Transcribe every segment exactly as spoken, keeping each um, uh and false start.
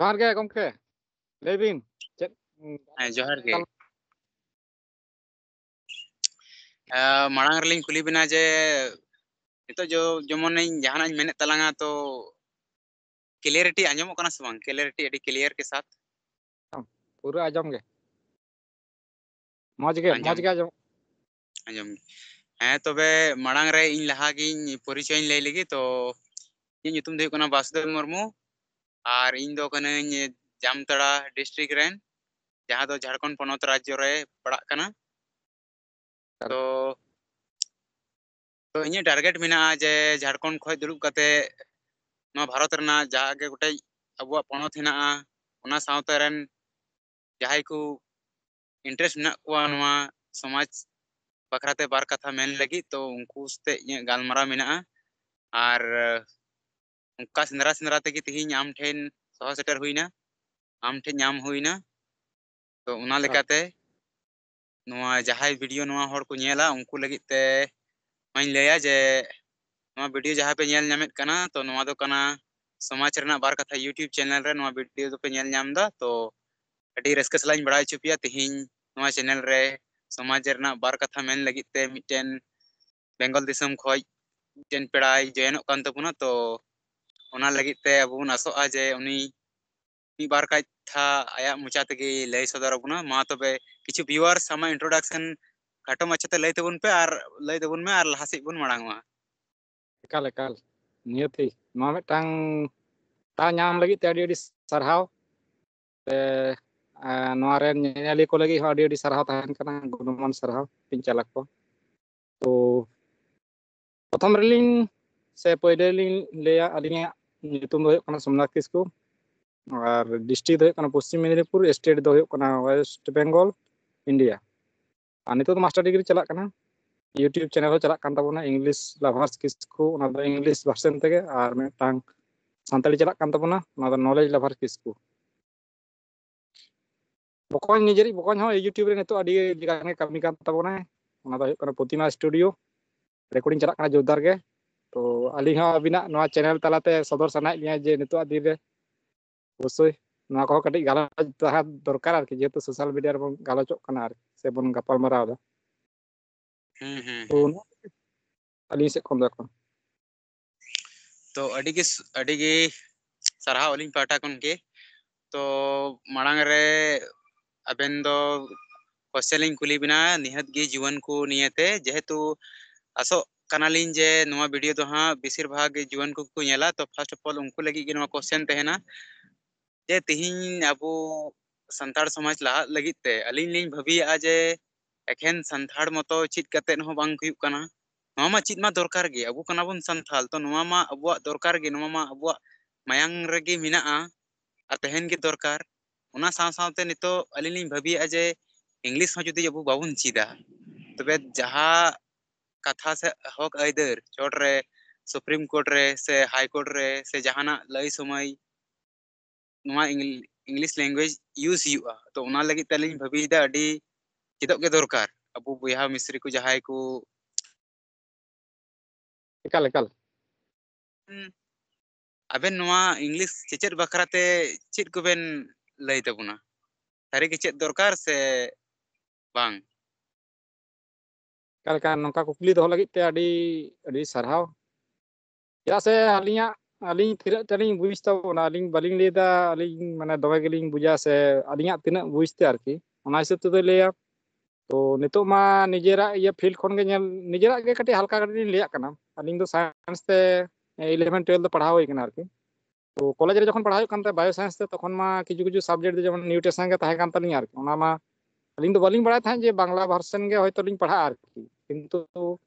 ᱡᱚᱦᱟᱨ ᱜᱮ ᱜᱚᱢᱠᱮ, ᱞᱟᱹᱭ ᱵᱤᱱ ᱪᱮᱫ? ᱦᱮᱸ, ᱡᱚᱦᱟᱨ ᱜᱮ᱾ ᱢᱟᱲᱟᱝ ᱨᱮᱞᱤᱧ ᱠᱩᱞᱤ ᱵᱤᱱᱟ ᱡᱮ ᱱᱤᱛᱚᱜ ᱡᱮᱢᱚᱱ ᱤᱧ ᱡᱟᱦᱟᱱᱟᱜ ᱤᱧ ᱢᱮᱱᱮᱫ ᱛᱟᱞᱟᱝᱟ, ᱛᱚ clarity ᱟᱸᱡᱚᱢᱚᱜ ᱠᱟᱱᱟ ᱥᱮ ᱵᱟᱝ? Clarity ᱟᱹᱰᱤ clear ᱜᱮ ᱥᱟᱛ? ᱯᱩᱨᱟᱹ ᱟᱸᱡᱚᱢ ᱜᱮ᱾ ᱢᱚᱡᱽ ᱜᱮ, ᱟᱸᱡᱚᱢ ᱢᱚᱡᱽ ᱜᱮ ᱟᱸᱡᱚᱢ᱾ ᱟᱸᱡᱚᱢ ᱜᱮ᱾ ᱦᱮᱸ, ᱛᱚᱵᱮ ᱢᱟᱲᱟᱝ ᱨᱮ ᱤᱧ ᱞᱟᱦᱟ ᱜᱤᱧ ᱯᱚᱨᱤᱪᱚᱭ ᱤᱧ ᱞᱟᱹᱭ ᱞᱮᱜᱮ᱾ ᱛᱚ ᱤᱧᱟᱹᱜ ᱧᱩᱛᱩᱢ ᱫᱚ ᱦᱩᱭᱩᱜ ᱠᱟᱱᱟ ᱵᱟᱥᱩᱫᱮᱵ ᱢᱩᱨᱢᱩ, ᱟᱨ ᱤᱧ ᱫᱚ ᱠᱟᱹᱱᱟᱹᱧ ᱡᱟᱢᱛᱟᱲᱟ district ᱨᱮᱱ, ᱡᱟᱦᱟᱸ ᱫᱚ ᱡᱷᱟᱲᱠᱷᱚᱸᱰ ᱯᱚᱱᱚᱛ ᱨᱟᱡᱽᱡᱚ ᱨᱮ ᱯᱟᱲᱟᱜ ᱠᱟᱱᱟ᱾ ᱛᱚ, ᱛᱚ ᱤᱧᱟᱹᱜ target ᱢᱮᱱᱟᱜᱼᱟ ᱡᱮ ᱡᱷᱟᱲᱠᱷᱚᱸᱰ ᱠᱷᱚᱱ ᱫᱩᱲᱩᱵ ᱠᱟᱛᱮ ᱱᱚᱣᱟ ᱵᱷᱟᱨᱚᱛ ᱨᱮᱱᱟᱜ ᱡᱟᱦᱟᱸ ᱜᱮ ᱜᱚᱴᱮᱡ ᱟᱵᱚᱣᱟᱜ ᱯᱚᱱᱚᱛ ᱦᱮᱱᱟᱜᱼᱟ, ᱚᱱᱟ ᱥᱟᱶᱛᱟ ᱨᱮᱱ ᱡᱟᱦᱟᱸᱭ ᱠᱚ interest ᱢᱮᱱᱟᱜ ᱠᱚᱣᱟ ᱱᱚᱣᱟ ᱥᱚᱢᱟᱡᱽ ᱵᱟᱠᱷᱨᱟᱛᱮ ᱵᱟᱨ ᱠᱟᱛᱷᱟ ᱢᱮᱱ ᱞᱟᱹᱜᱤᱫ, ᱛᱚ ᱩᱱᱠᱩ ᱥᱟᱛᱮ ᱤᱧᱟᱹᱜ ᱜᱟᱞᱢᱟᱨᱟᱣ ᱢᱮᱱᱟᱜᱼᱟ᱾ ᱟᱨ ᱚᱱᱠᱟ ᱥᱮᱸᱫᱽᱨᱟ ᱥᱮᱸᱫᱽᱨᱟ ᱛᱮᱜᱮ ᱛᱮᱦᱮᱧ ᱟᱢ ᱴᱷᱮᱱ ᱥᱚᱦᱚ ᱥᱮᱴᱮᱨ ᱦᱩᱭᱱᱟ, ᱟᱢ ᱴᱷᱮᱱ ᱧᱟᱢ ᱦᱩᱭᱱᱟ᱾ ᱛᱚ ᱚᱱᱟ ᱟᱪᱪᱷᱟ᱾ ᱞᱮᱠᱟᱛᱮ ᱱᱚᱣᱟ ᱡᱟᱦᱟᱸᱭ video ᱱᱚᱣᱟ ᱦᱚᱲ ᱠᱚ ᱧᱮᱞᱟ, ᱩᱱᱠᱩ ᱞᱟᱹᱜᱤᱫ ᱛᱮ ᱱᱚᱣᱟᱧ ᱞᱟᱹᱭᱟ ᱡᱮ ᱱᱚᱣᱟ video ᱡᱟᱦᱟᱸ ᱯᱮ ᱧᱮᱞ ᱧᱟᱢᱮᱫ ᱠᱟᱱᱟ, ᱛᱚ ᱱᱚᱣᱟ ᱫᱚ ᱠᱟᱱᱟ ᱥᱚᱢᱟᱡᱽ ᱨᱮᱱᱟᱜ ᱵᱟᱨ ᱠᱟᱛᱷᱟ YouTube channel ᱨᱮ ᱱᱚᱣᱟ video ᱫᱚᱯᱮ ᱧᱮᱞ ᱧᱟᱢ ᱮᱫᱟ᱾ ᱛᱚ ᱟᱹᱰᱤ ᱨᱟᱹᱥᱠᱟᱹ ᱥᱟᱞᱟᱜ ᱤᱧ ᱵᱟᱲᱟᱭ ᱦᱚᱪᱚ ᱯᱮᱭᱟ, ᱛᱮᱦᱮᱧ ᱱᱚᱣᱟ channel ᱨᱮ ᱥᱚᱢᱟᱡᱽ ᱨᱮᱱᱟᱜ ᱵᱟᱨ ᱠᱟᱛᱷᱟ ᱢᱮᱱ ᱞᱟᱹᱜᱤᱫ ᱛᱮ ᱢᱤᱫᱴᱮᱱ ᱵᱮᱝᱜᱚᱞ ᱫᱤᱥᱚᱢ ᱠᱷᱚᱱ ᱢᱤᱫᱴᱮᱱ ᱯᱮᱲᱟᱭ join ᱚᱜ ᱠᱟᱱ ᱛᱟᱵᱚᱱᱟ᱾ ᱛᱚ ᱚᱱᱟ ᱞᱟᱹᱜᱤᱫ ᱛᱮ ᱟᱵᱚ ᱵᱚᱱ ᱟᱥᱚᱜᱼᱟ ᱡᱮ ᱩᱱᱤ ᱢᱤᱫ ᱵᱟᱨ ᱠᱟᱛᱷᱟ ᱟᱭᱟᱜ ᱢᱚᱪᱟ ᱛᱮᱜᱮ ᱞᱟᱹᱭ ᱥᱚᱫᱚᱨ ᱟᱵᱚᱱᱟ᱾ ᱢᱟ ᱛᱚᱵᱮ ᱠᱤᱪᱷᱩ viewers ᱟᱢᱟᱜ introduction ᱠᱷᱟᱴᱚ ᱢᱟᱪᱷᱟᱛᱮ ᱞᱟᱹᱭ ᱛᱟᱵᱚᱱ ᱯᱮ ᱟᱨ ᱞᱟᱹᱭ ᱛᱟᱵᱚᱱ ᱢᱮ ᱟᱨ ᱞᱟᱦᱟ ᱥᱮᱫ ᱵᱚᱱ ᱢᱟᱲᱟᱝ ᱚᱜᱼᱟ᱾ ᱮᱠᱟᱞ, ᱮᱠᱟᱞ᱾ ᱱᱤᱦᱟᱹᱛᱤ ᱱᱚᱣᱟ ᱢᱤᱫᱴᱟᱝ ᱫᱟᱣ ᱧᱟᱢ ᱞᱟᱹᱜᱤᱫ ᱛᱮ ᱟᱹᱰᱤ ᱟᱹᱰᱤ ᱥᱟᱨᱦᱟᱣ᱾ ᱥᱮ, ᱮᱸ, ᱱᱚᱣᱟ ᱨᱮᱱ ᱧᱮᱧᱮᱞᱤᱭᱟᱹ ᱠᱚ ᱞᱟᱹᱜᱤᱫ ᱦᱚᱸ ᱟᱹᱰᱤ ᱟᱹᱰᱤ ᱥᱟᱨᱦᱟᱣ ᱛᱟᱦᱮᱱ ᱠᱟᱱᱟ, ᱜᱩᱱᱢᱟᱱ ᱥᱟᱨᱦᱟᱣ ᱤᱧ ᱪᱟᱞ ᱟᱠᱚᱣᱟ᱾ ᱛᱚ ᱯᱨᱚᱛᱷᱚᱢ ᱨᱮᱞᱤᱧ ᱥᱮ ᱯᱳᱭᱞᱳ ᱞᱤᱧ ᱞᱟᱹᱭᱟ, ᱟᱹᱞᱤᱧᱟᱜ ᱧᱩᱛᱩᱢ ᱫᱚ ᱦᱩᱭᱩᱜ ᱠᱟᱱᱟ ᱥᱳᱢᱱᱟᱛᱷ ᱠᱤᱥᱠᱩ, ᱟᱨ district ᱫᱚ ᱦᱩᱭᱩᱜ ᱠᱟᱱᱟ ᱯᱚᱥᱪᱤᱢ ᱢᱮᱫᱤᱱᱤᱯᱩᱨ, state ᱫᱚ ᱦᱩᱭᱩᱜ ᱠᱟᱱᱟ West Bengal, India᱾ ᱟᱨ ᱱᱤᱛᱚᱜ ᱫᱚ master degree ᱪᱟᱞᱟᱜ ᱠᱟᱱᱟ, YouTube channel ᱦᱚᱸ ᱪᱟᱞᱟᱜ ᱠᱟᱱ ᱛᱟᱵᱚᱱᱟ, English Lovers ᱠᱤᱥᱠᱩ, ᱚᱱᱟ ᱫᱚ English version ᱛᱮᱜᱮ, ᱟᱨ ᱢᱤᱫᱴᱟᱝ ᱥᱟᱱᱛᱟᱲᱤ ᱪᱟᱞᱟᱜ ᱠᱟᱱ ᱛᱟᱵᱚᱱᱟ, ᱚᱱᱟ ᱫᱚ Knowledge Lover ᱠᱤᱥᱠᱩ᱾ ᱵᱚᱠᱚᱧ, ᱱᱤᱡᱮᱨᱤᱡ ᱵᱚᱠᱚᱧ ᱦᱚᱸ YouTube ᱨᱮ ᱱᱤᱛᱚᱜ ᱟᱹᱰᱤ ᱞᱮᱠᱟᱱ ᱜᱮ ᱠᱟᱹᱢᱤ ᱠᱟᱱ ᱛᱟᱵᱚᱱᱟᱭ, ᱚᱱᱟ ᱫᱚ ᱦᱩᱭᱩᱜ ᱠᱟᱱᱟ ᱯᱨᱚᱛᱤᱢᱟ studio, recording ᱪᱟᱞᱟᱜ ᱠᱟᱱᱟ ᱡᱳᱨᱫᱟᱨ ᱜᱮ᱾ ᱛᱚ ᱟᱹᱞᱤᱧ ᱦᱚᱸ ᱟᱹᱵᱤᱱᱟᱜ ᱱᱚᱣᱟ channel ᱛᱟᱞᱟᱛᱮ ᱥᱚᱫᱚᱨ ᱥᱟᱱᱟᱭᱮᱫ ᱞᱤᱧᱟ ᱡᱮ ᱱᱤᱛᱚᱜ ᱫᱤᱱ ᱨᱮ ᱚᱵᱚᱥᱥᱳᱭ ᱱᱚᱣᱟ ᱠᱚᱦᱚᱸ ᱠᱟᱹᱴᱤᱡ ᱜᱟᱞᱚᱪ ᱛᱟᱦᱮᱸ ᱫᱚᱨᱠᱟᱨ ᱟᱨᱠᱤ, ᱡᱮᱦᱮᱛᱩ ᱥᱳᱥᱟᱞ ᱢᱤᱰᱤᱭᱟ ᱨᱮᱵᱚᱱ ᱜᱟᱞᱚᱪᱚᱜ ᱠᱟᱱᱟ ᱟᱨᱠᱤ, ᱥᱮᱵᱚᱱ ᱜᱟᱯᱟᱞ ᱢᱟᱨᱟᱣ ᱮᱫᱟ᱾ ᱦᱩᱸ ᱦᱩᱸ ᱛᱚ ᱱᱚᱣᱟ ᱟᱹᱞᱤᱧ ᱥᱮᱫ ᱠᱷᱚᱱ ᱫᱚ ᱮᱠᱷᱚᱱ᱾ ᱛᱚ ᱟᱹᱰᱤ ᱜᱮ ᱥ- ᱟᱹᱰᱤ ᱜᱮ ᱥᱟᱨᱦᱟᱣ ᱟᱹᱞᱤᱧ ᱯᱟᱦᱴᱟ ᱠᱷᱚᱱ ᱜᱮ᱾ ᱛᱚ ᱢᱟᱲᱟᱝ ᱨᱮ ᱟᱵᱮᱱ ᱫᱚ ᱠᱚᱥᱪᱮᱱ ᱞᱤᱧ ᱠᱩᱞᱤ ᱵᱮᱱᱟ ᱱᱤᱦᱟᱹᱛ ᱜᱮ ᱡᱩᱣᱟᱹᱱ ᱠᱚ ᱱᱤᱭᱮᱛᱮ, ᱡᱮᱦᱮᱛᱩ ᱟᱥᱚᱜ ᱠᱟᱱᱟᱞᱤᱧ ᱡᱮ ᱱᱚᱣᱟ ᱵᱷᱤᱰᱤᱭᱳ ᱫᱚ ᱦᱟᱸᱜ ᱵᱮᱥᱤᱨ ᱵᱷᱟᱜᱽ ᱜᱮ ᱡᱩᱣᱟᱹᱱ ᱠᱚᱠᱚ ᱧᱮᱞᱟ᱾ ᱛᱚ first of all ᱩᱱᱠᱩ ᱞᱟᱹᱜᱤᱫ ᱜᱮ ᱱᱚᱣᱟ ᱠᱚᱥᱪᱮᱱ ᱛᱟᱦᱮᱱᱟ ᱡᱮ ᱛᱤᱦᱤᱧ ᱟᱵᱚ ᱥᱟᱱᱛᱟᱲ ᱥᱚᱢᱟᱡᱽ ᱞᱟᱦᱟᱜ ᱞᱟᱹᱜᱤᱫ ᱛᱮ ᱟᱹᱞᱤᱧ ᱞᱤᱧ ᱵᱷᱟᱹᱵᱤᱭᱮᱫᱼᱟ ᱡᱮ ᱮᱠᱷᱮᱱ ᱥᱟᱱᱛᱟᱲ ᱢᱚᱛᱚ ᱪᱮᱫ ᱠᱟᱛᱮᱫ ᱦᱚᱸ ᱵᱟᱝ ᱦᱩᱭᱩᱜ ᱠᱟᱱᱟ᱾ ᱱᱚᱣᱟ ᱢᱟ ᱪᱮᱫ ᱢᱟ ᱫᱚᱨᱠᱟᱨ ᱜᱮ, ᱟᱵᱚ ᱠᱟᱱᱟ ᱵᱚᱱ ᱥᱟᱱᱛᱟᱲ, ᱛᱚ ᱱᱚᱣᱟ ᱢᱟ ᱟᱵᱚᱣᱟᱜ ᱫᱚᱨᱠᱟᱨ ᱜᱮ, ᱱᱚᱣᱟ ᱢᱟ ᱟᱵᱚᱣᱟᱜ ᱢᱟᱭᱟᱝ ᱨᱮᱜᱮ ᱢᱮᱱᱟᱜᱼᱟ ᱟᱨ ᱛᱟᱦᱮᱱ ᱜᱮ ᱫᱚᱨᱠᱟᱨ᱾ ᱚᱱᱟ ᱥᱟᱶ ᱥᱟᱶᱛᱮ ᱱᱤᱛᱚᱜ ᱟᱹᱞᱤᱧ ᱞᱤᱧ ᱵᱷᱟᱹᱵᱤᱭᱮᱫᱼᱟ ᱡᱮ ᱤᱝᱞᱤᱥ ᱦᱚᱸ ᱡᱩᱫᱤ ᱟᱵᱚ ᱵᱟᱵᱚᱱ ᱪᱮᱫᱟ, ᱛᱚᱵᱮ ᱡᱟᱦᱟᱸ ᱠᱟᱛᱷᱟ ᱥᱮ ᱦᱚᱠ ᱟᱹᱭᱫᱟᱹᱨ ᱪᱚᱴ ᱨᱮ, ᱥᱩᱯᱨᱤᱢ ᱠᱳᱨᱴ ᱨᱮ ᱥᱮ ᱦᱟᱭ ᱠᱳᱨᱴ ᱨᱮ ᱥᱮ ᱡᱟᱦᱟᱱᱟᱜ ᱞᱟᱹᱭ ᱥᱚᱢᱚᱭ ᱱᱚᱣᱟ ᱤᱝᱞᱤᱥ ᱞᱮᱝᱜᱩᱭᱮᱡᱽ ᱤᱭᱩᱡᱽ ᱦᱩᱭᱩᱜᱼᱟ᱾ ᱛᱚ ᱚᱱᱟ ᱞᱟᱹᱜᱤᱫ ᱛᱮ ᱟᱹᱞᱤᱧ ᱵᱷᱟᱹᱵᱤᱭᱮᱫᱟ ᱟᱹᱰᱤ ᱪᱮᱫᱚᱜ ᱜᱮ ᱫᱚᱨᱠᱟᱨ ᱟᱵᱚ ᱵᱚᱭᱦᱟ ᱢᱤᱥᱨᱤ ᱠᱚ ᱡᱟᱦᱟᱸᱭ ᱠᱚ᱾ ᱮᱠᱟᱞ ᱮᱠᱟᱞ᱾ ᱦᱩᱸ, ᱟᱵᱮᱱ ᱱᱚᱣᱟ ᱤᱝᱞᱤᱥ ᱪᱮᱪᱮᱫ ᱵᱟᱠᱷᱨᱟ ᱛᱮ ᱪᱮᱫ ᱠᱚᱵᱮᱱ ᱞᱟᱹᱭ ᱛᱟᱵᱚᱱᱟ? ᱥᱟᱹᱨᱤ ᱜᱮ ᱪᱮᱫ ᱫᱚᱨᱠᱟᱨ ᱥᱮ ᱵᱟᱝ? ᱮᱠᱟᱞ ᱮᱠᱟᱞ, ᱱᱚᱝᱠᱟ ᱠᱩᱠᱞᱤ ᱫᱚᱦᱚ ᱞᱟᱹᱜᱤᱫ ᱛᱮ ᱟᱹᱰᱤ ᱟᱹᱰᱤ ᱥᱟᱨᱦᱟᱣ᱾ ᱪᱮᱫᱟᱜ ᱥᱮ ᱟᱹᱞᱤᱧᱟᱜ ᱟᱹᱞᱤᱧ ᱛᱤᱱᱟᱹᱜ ᱴᱟ ᱞᱤᱧ ᱵᱩᱡᱽ ᱛᱟᱵᱚᱱᱟ, ᱟᱹᱞᱤᱧ ᱵᱟᱹᱞᱤᱧ ᱞᱟᱹᱭᱫᱟ ᱟᱹᱞᱤᱧ ᱢᱟᱱᱮ ᱫᱚᱢᱮ ᱜᱮᱞᱤᱧ ᱵᱩᱡᱟ, ᱥᱮ ᱟᱹᱞᱤᱧᱟᱜ ᱛᱤᱱᱟᱹᱜ ᱵᱩᱡᱽ ᱛᱮ ᱟᱨᱠᱤ, ᱚᱱᱟ ᱦᱤᱥᱟᱹᱵ ᱛᱮᱫᱚᱭ ᱞᱟᱹᱭᱟ᱾ ᱛᱚ ᱱᱤᱛᱚᱜ ᱢᱟ ᱱᱤᱡᱮᱨᱟᱜ ᱤᱭᱟᱹ ᱯᱷᱤᱞᱰ ᱠᱷᱚᱱ ᱜᱮ ᱧᱮᱞ, ᱱᱤᱡᱮᱨᱟᱜ ᱜᱮ ᱠᱟᱹᱴᱤᱡ ᱦᱟᱞᱠᱟ ᱠᱟᱹᱴᱤᱡ ᱞᱤᱧ ᱞᱟᱹᱭᱟᱜ ᱠᱟᱱᱟ᱾ ᱟᱹᱞᱤᱧ ᱫᱚ ᱥᱟᱭᱮᱱᱥ ᱛᱮ ᱤᱞᱮᱵᱷᱮᱱ ᱴᱩᱭᱮᱞᱵᱷ ᱫᱚ ᱯᱟᱲᱦᱟᱣ ᱦᱩᱭ ᱠᱟᱱᱟ ᱟᱨᱠᱤ᱾ ᱛᱚ ᱠᱚᱞᱮᱡᱽ ᱨᱮ ᱡᱚᱠᱷᱚᱱ ᱯᱟᱲᱦᱟᱣ ᱦᱩᱭᱩᱜ ᱠᱟᱱ ᱛᱟᱦᱮᱸᱫ ᱵᱟᱭᱳ ᱥᱟᱭᱮᱱᱥ ᱛᱮ, ᱛᱚᱠᱷᱚᱱ ᱢᱟ ᱠᱤᱪᱷᱩ ᱠᱤᱪᱷᱩ ᱥᱟᱵᱡᱮᱠᱴ ᱫᱚ ᱡᱮᱢᱚᱱ ᱱᱤᱭᱩᱴᱨᱤᱥᱚᱱ ᱜᱮ ᱛᱟᱦᱮᱸ ᱠᱟᱱ ᱛᱟᱹᱞᱤᱧᱟ ᱟᱨᱠᱤ᱾ ᱚᱱᱟ ᱢᱟ ᱟᱹᱞᱤᱧ ᱫᱚ ᱵᱟᱹᱞᱤᱧ ᱵᱟᱲᱟᱭ ᱛᱟᱦᱮᱸᱫ ᱡᱮ ᱵᱟᱝᱞᱟ ᱵᱷᱟᱨᱥᱮᱱ ᱜᱮ ᱦᱚᱭᱛᱳ ᱞᱤᱧ ᱯᱟᱲᱦᱟᱜᱼᱟ ᱟᱨᱠᱤ, ᱠᱤᱱᱛᱩ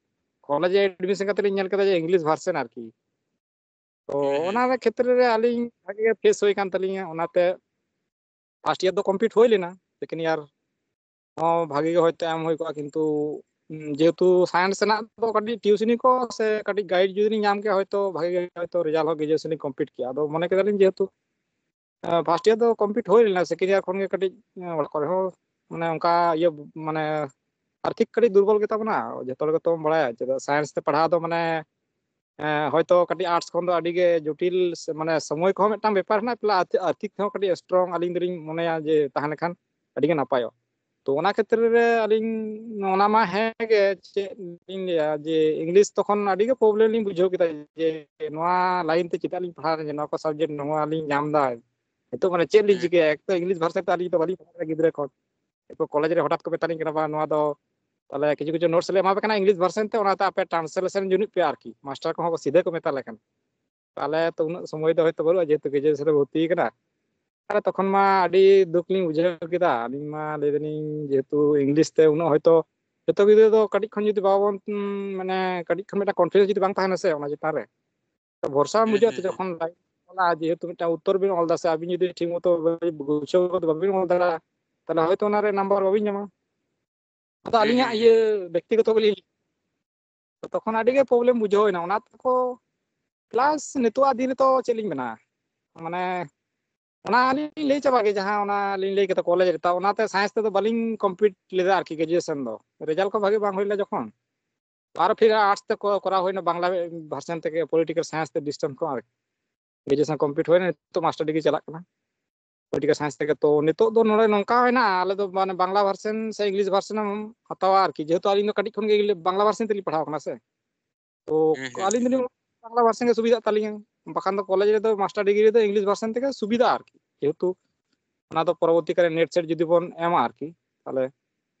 ᱠᱚᱞᱮᱡᱽ ᱨᱮ ᱮᱰᱢᱤᱥᱚᱱ ᱠᱟᱛᱮ ᱞᱤᱧ ᱧᱮᱞ ᱠᱮᱫᱟ ᱡᱮ ᱤᱝᱞᱤᱥ ᱵᱷᱟᱨᱥᱮᱱ ᱟᱨᱠᱤ᱾ ᱛᱚ ᱦᱩᱸ, ᱦᱩᱸ᱾ ᱚᱱᱟ ᱠᱷᱮᱛᱨᱮ ᱨᱮ ᱟᱹᱞᱤᱧ ᱵᱷᱟᱜᱮ ᱜᱮ ᱯᱷᱮᱥ ᱦᱩᱭ ᱠᱟᱱ ᱛᱟᱹᱞᱤᱧᱟ, ᱚᱱᱟᱛᱮ ᱯᱷᱟᱥᱴ ᱤᱭᱟᱨ ᱫᱚ ᱠᱚᱢᱯᱞᱤᱴ ᱦᱩᱭ ᱞᱮᱱᱟ, ᱥᱮᱠᱮᱱᱰ ᱤᱭᱟᱨ ᱦᱚᱸ ᱵᱷᱟᱜᱮ ᱜᱮ ᱦᱚᱭᱛᱳ ᱮᱢ ᱦᱩᱭ ᱠᱚᱜᱼᱟ, ᱠᱤᱱᱛᱩ ᱩᱸ, ᱡᱮᱦᱮᱛᱩ ᱥᱟᱭᱮᱱᱥ ᱨᱮᱱᱟᱜ ᱫᱚ ᱠᱟᱹᱴᱤᱡ ᱴᱤᱭᱩᱥᱤᱱᱤ ᱠᱚ ᱥᱮ ᱠᱟᱹᱴᱤᱡ ᱜᱟᱭᱤᱰ ᱡᱩᱫᱤ ᱞᱤᱧ ᱧᱟᱢ ᱠᱮᱭᱟ, ᱦᱚᱭᱛᱳ ᱵᱷᱟᱜᱮ ᱜᱮ ᱦᱚᱭᱛᱳ ᱨᱮᱡᱟᱞᱴ ᱦᱚᱸ ᱜᱨᱮᱡᱩᱭᱮᱥᱚᱱ ᱞᱤᱧ ᱠᱚᱢᱯᱞᱤᱴ ᱠᱮᱭᱟ᱾ ᱟᱫᱚ ᱢᱚᱱᱮ ᱠᱮᱫᱟᱞᱤᱧ ᱡᱮᱦᱮᱛᱩ ᱯᱷᱟᱥᱴ ᱤᱭᱟᱨ ᱫᱚ ᱠᱚᱢᱯᱞᱤᱴ ᱦᱩᱭ ᱞᱮᱱᱟ, ᱥᱮᱠᱮᱱᱰ ᱤᱭᱟᱨ ᱠᱷᱚᱱ ᱜᱮ ᱠᱟᱹᱴᱤᱡ ᱮᱸ, ᱚᱲᱟᱜ ᱠᱚᱨᱮ ᱦᱚᱸ ᱢᱟᱱᱮ ᱚᱱᱠᱟ ᱤᱭᱟᱹ ᱢᱟᱱᱮ ᱟᱨᱛᱷᱤᱠ ᱠᱟᱹᱴᱤᱡ ᱫᱩᱨᱵᱚᱞ ᱜᱮᱛᱟ ᱵᱚᱱᱟ, ᱡᱚᱛᱚ ᱦᱚᱲ ᱜᱮᱛᱚ ᱵᱚᱱ ᱵᱟᱲᱟᱭᱟ, ᱪᱮᱫᱟᱜ ᱥᱟᱭᱮᱱᱥ ᱛᱮ ᱯᱟᱲᱦᱟᱣ ᱫᱚ ᱢᱟᱱᱮ ᱦᱚᱭᱛᱳ ᱠᱟᱹᱴᱤᱡ ᱟᱨᱴᱥ ᱠᱷᱚᱱ ᱫᱚ ᱟᱹᱰᱤ ᱜᱮ ᱡᱚᱴᱤᱞ, ᱢᱟᱱᱮ ᱥᱚᱢᱚᱭ ᱠᱚᱦᱚᱸ ᱢᱤᱫᱴᱟᱝ ᱵᱮᱯᱟᱨ ᱦᱮᱱᱟᱜᱼᱟ, ᱯᱞᱟᱥ ᱟᱨᱛᱷᱤᱠ ᱛᱮᱦᱚᱸ ᱠᱟᱹᱴᱤᱡ ᱥᱴᱨᱚᱝ ᱟᱹᱞᱤᱧ ᱫᱚᱞᱤᱧ ᱢᱚᱱᱮᱭᱟ ᱡᱮ ᱛᱟᱦᱮᱸ ᱞᱮᱠᱷᱟᱱ ᱟᱹᱰᱤ ᱜᱮ ᱱᱟᱯᱟᱭᱚᱜᱼᱟ᱾ ᱛᱚ ᱚᱱᱟ ᱠᱷᱮᱛᱨᱮ ᱨᱮ ᱟᱹᱞᱤᱧ ᱚᱱᱟ ᱢᱟ ᱦᱮᱸ ᱜᱮ, ᱪᱮᱫ ᱞᱤᱧ ᱞᱟᱹᱭᱟ ᱡᱮ ᱤᱝᱞᱤᱥ ᱛᱚᱠᱷᱚᱱ ᱟᱹᱰᱤ ᱜᱮ ᱯᱨᱚᱵᱞᱮᱢ ᱞᱤᱧ ᱵᱩᱡᱷᱟᱹᱣ ᱠᱮᱫᱟ ᱡᱮ ᱱᱚᱣᱟ ᱞᱟᱭᱤᱱ ᱛᱮ ᱪᱮᱫᱟᱜ ᱞᱤᱧ ᱯᱟᱲᱦᱟᱣ ᱱᱚᱣᱟ ᱠᱚ ᱥᱟᱵᱡᱮᱠᱴ ᱱᱚᱣᱟ ᱞᱤᱧ ᱧᱟᱢ ᱮᱫᱟ᱾ ᱱᱤᱛᱚᱜ ᱢᱟᱱᱮ ᱪᱮᱫ ᱞᱤᱧ ᱪᱤᱠᱟᱹᱭᱟ? ᱮᱠ ᱛᱚ ᱤᱝᱞᱤᱥ ᱵᱷᱟᱨᱥᱟᱱ ᱛᱮ ᱟᱹᱞᱤᱧ ᱫᱚ ᱵᱟᱹᱞᱤᱧ ᱯᱟᱲᱦᱟᱣ ᱜᱤᱫᱽᱨᱟᱹ ᱠᱷᱚᱱ᱾ ᱮᱨᱯᱚᱨ ᱠᱚᱞᱮᱡᱽ ᱨᱮ ᱦᱚᱴᱟᱛ ᱠᱚ ᱢᱮᱛᱟᱞᱤᱧ ᱠᱟᱱᱟ, "ᱵᱟᱝ, ᱱᱚᱣᱟ ᱫᱚ ᱛᱟᱦᱚᱞᱮ ᱠᱤᱪᱷᱩ ᱠᱤᱪᱷᱩ ᱱᱳᱴᱥ ᱞᱮ ᱮᱢᱟ ᱯᱮ ᱠᱟᱱᱟ ᱤᱝᱞᱤᱥ ᱵᱷᱟᱨᱥᱟᱱ ᱛᱮ, ᱚᱱᱟᱛᱮ ᱟᱯᱮ ᱴᱨᱟᱱᱥᱞᱮᱥᱚᱱ ᱡᱩᱱᱩᱜ ᱯᱮ ᱟᱨᱠᱤ, ᱢᱟᱥᱴᱟᱨ ᱠᱚᱦᱚᱸ ᱥᱤᱫᱷᱟᱹ ᱠᱚ ᱢᱮᱛᱟ ᱞᱮ ᱠᱟᱱᱟ᱾" ᱛᱟᱦᱚᱞᱮ ᱛᱚ ᱩᱱᱟᱹᱜ ᱥᱚᱢᱚᱭ ᱫᱚ ᱦᱚᱭᱛᱳ ᱵᱟᱹᱱᱩᱜᱼᱟ, ᱡᱮᱦᱮᱛᱩ ᱜᱨᱮᱡᱩᱭᱮᱥᱚᱱ ᱨᱮ ᱵᱷᱚᱨᱛᱤ ᱠᱟᱱᱟ᱾ ᱛᱟᱦᱚᱞᱮ ᱛᱚᱠᱷᱚᱱ ᱢᱟ ᱟᱹᱰᱤ ᱫᱩᱠ ᱞᱤᱧ ᱵᱩᱡᱷᱟᱹᱣ ᱠᱮᱫᱟ᱾ ᱟᱹᱞᱤᱧ ᱢᱟ ᱞᱟᱹᱭ ᱫᱟᱞᱤᱧ ᱡᱮᱦᱮᱛᱩ ᱤᱝᱞᱤᱥ ᱛᱮ ᱩᱱᱟᱹᱜ ᱦᱚᱭᱛᱳ ᱡᱚᱛᱚ ᱜᱤᱫᱽᱨᱟᱹ ᱫᱚ ᱠᱟᱹᱴᱤᱡ ᱠᱷᱚᱱ ᱡᱩᱫᱤ ᱵᱟᱵᱚᱱ, ᱩᱢ, ᱢᱟᱱᱮ ᱠᱟᱹᱴᱤᱡ ᱠᱷᱚᱱ ᱢᱤᱫᱴᱟᱝ ᱠᱚᱱᱯᱷᱤᱰᱮᱱᱥ ᱡᱩᱫᱤ ᱵᱟᱝ ᱛᱟᱦᱮᱱᱟ ᱥᱮ ᱚᱱᱟ ᱪᱮᱛᱟᱱ ᱨᱮ, ᱛᱚ ᱵᱷᱚᱨᱥᱟ ᱵᱩᱡᱷᱟᱹᱜᱼᱟ ᱛᱚ ᱡᱚᱠᱷᱚᱱ ᱞᱟᱭᱤᱱ ᱚᱞᱟ, ᱡᱮᱦᱮᱛᱩ ᱢᱤᱫᱴᱟᱝ ᱩᱛᱛᱚᱨ ᱵᱤᱱ ᱚᱞ ᱫᱟ ᱥᱮ ᱟᱹᱵᱤᱱ ᱡᱩᱫᱤ ᱴᱷᱤᱠ ᱢᱚᱛᱚ ᱜᱩᱪᱷᱟᱹᱣ ᱠᱟᱛᱮ ᱵᱟᱵᱤᱱ ᱚᱞ ᱫᱟᱲᱮᱭᱟᱜᱼᱟ, ᱛᱟᱦᱚᱞᱮ ᱦᱚᱭᱛᱳ ᱚᱱᱟ ᱨᱮ ᱱᱟᱢᱵᱟᱨ ᱵᱟᱵᱤᱱ ᱧᱟᱢᱟ᱾ ᱟᱫᱚ ᱟᱹᱞᱤᱧᱟᱜ ᱤᱭᱟᱹ ᱵᱮᱠᱛᱤᱜᱚᱛᱚ ᱵᱚᱞᱮ ᱛᱚ ᱛᱚᱠᱷᱚᱱ ᱟᱹᱰᱤ ᱜᱮ ᱯᱨᱚᱵᱞᱮᱢ ᱵᱩᱡᱷᱟᱹᱣ ᱮᱱᱟ᱾ ᱚᱱᱟ ᱛᱮᱠᱚ ᱯᱞᱟᱥ ᱱᱤᱛᱚᱜᱟᱜ ᱫᱤᱱ ᱨᱮᱛᱚ ᱪᱮᱫ ᱞᱤᱧ ᱢᱮᱱᱟ, ᱢᱟᱱᱮ ᱚᱱᱟ ᱞᱤᱧ ᱞᱟᱹᱭ ᱪᱟᱵᱟ ᱜᱮ, ᱡᱟᱦᱟᱸ ᱚᱱᱟ ᱞᱤᱧ ᱞᱟᱹᱭ ᱠᱮᱫᱟ ᱠᱚᱞᱮᱡᱽ ᱨᱮ, ᱛᱟᱣ ᱚᱱᱟᱛᱮ ᱥᱟᱭᱮᱱᱥ ᱛᱮᱫᱚ ᱵᱟᱹᱞᱤᱧ ᱠᱚᱢᱯᱞᱤᱴ ᱞᱮᱫᱟ ᱟᱨᱠᱤ ᱜᱨᱮᱡᱩᱭᱮᱥᱚᱱ ᱫᱚ᱾ ᱨᱮᱡᱟᱞᱴ ᱠᱚ ᱵᱷᱟᱜᱮ ᱵᱟᱝ ᱦᱩᱭ ᱞᱮᱱᱟ ᱡᱚᱠᱷᱚᱱ, ᱟᱨᱚ ᱯᱷᱤᱨ ᱟᱨᱴᱥ ᱛᱮ ᱠᱚ-, ᱠᱚᱨᱟᱣ ᱦᱩᱭᱱᱟ ᱵᱟᱝᱞᱟ ᱵᱷᱟᱨᱥᱟᱱ ᱛᱮᱜᱮ, ᱯᱚᱞᱤᱴᱤᱠᱟᱞ ᱥᱟᱭᱮᱱᱥ ᱛᱮ ᱰᱤᱥᱴᱮᱱᱥ ᱠᱷᱚᱱ ᱟᱨᱠᱤ᱾ ᱜᱨᱮᱡᱩᱭᱮᱥᱚᱱ ᱠᱚᱢᱯᱞᱤᱴ ᱦᱩᱭᱱᱟ, ᱱᱤᱛᱚᱜ ᱢᱟᱥᱴᱟᱨ ᱰᱤᱜᱽᱨᱤ ᱪᱟᱞᱟᱜ ᱠᱟᱱᱟ ᱯᱚᱞᱤᱴᱤᱠᱟᱞ ᱥᱟᱭᱮᱱᱥ ᱛᱮᱜᱮ᱾ ᱛᱚ ᱱᱤᱛᱚᱜ ᱫᱚ ᱱᱚᱰᱮ ᱱᱚᱝᱠᱟ ᱦᱮᱱᱟᱜᱼᱟ, ᱟᱞᱮ ᱫᱚ ᱢᱟᱱᱮ ᱵᱟᱝᱞᱟ ᱵᱷᱟᱨᱥᱟᱱ ᱥᱮ ᱤᱝᱞᱤᱥ ᱵᱷᱟᱨᱥᱟᱱ ᱮᱢ ᱦᱟᱛᱟᱣᱟ ᱟᱨᱠᱤ, ᱡᱮᱦᱮᱛᱩ ᱟᱹᱞᱤᱧ ᱫᱚ ᱠᱟᱹᱴᱤᱡ ᱠᱷᱚᱱ ᱜᱮ ᱵᱟᱝᱞᱟ ᱵᱷᱟᱨᱥᱟᱱ ᱛᱮᱞᱤᱧ ᱯᱟᱲᱦᱟᱣ ᱠᱟᱱᱟ ᱥᱮ᱾ ᱛᱚ ᱟᱹᱞᱤᱧ ᱫᱚᱞᱤᱧ ᱢᱚᱱᱮ ᱵᱟᱝᱞᱟ ᱵᱷᱟᱨᱥᱟᱱ ᱜᱮ ᱥᱩᱵᱤᱫᱷᱟᱜ ᱛᱟᱹᱞᱤᱧᱟ, ᱵᱟᱠᱷᱟᱱ ᱫᱚ ᱠᱚᱞᱮᱡᱽ ᱨᱮᱫᱚ ᱢᱟᱥᱴᱟᱨ ᱰᱤᱜᱽᱨᱤ ᱨᱮᱫᱚ ᱤᱝᱞᱤᱥ ᱵᱷᱟᱨᱥᱟᱱ ᱛᱮᱜᱮ ᱥᱩᱵᱤᱫᱷᱟ ᱟᱨᱠᱤ, ᱡᱮᱦᱮᱛᱩ ᱚᱱᱟ ᱫᱚ ᱯᱚᱨᱚᱵᱚᱨᱛᱤ ᱠᱟᱞᱨᱮ ᱱᱮᱴ ᱥᱮᱴ ᱡᱩᱫᱤ ᱵᱚᱱ ᱮᱢᱟ ᱟᱨᱠᱤ, ᱛᱟᱦᱚᱞᱮ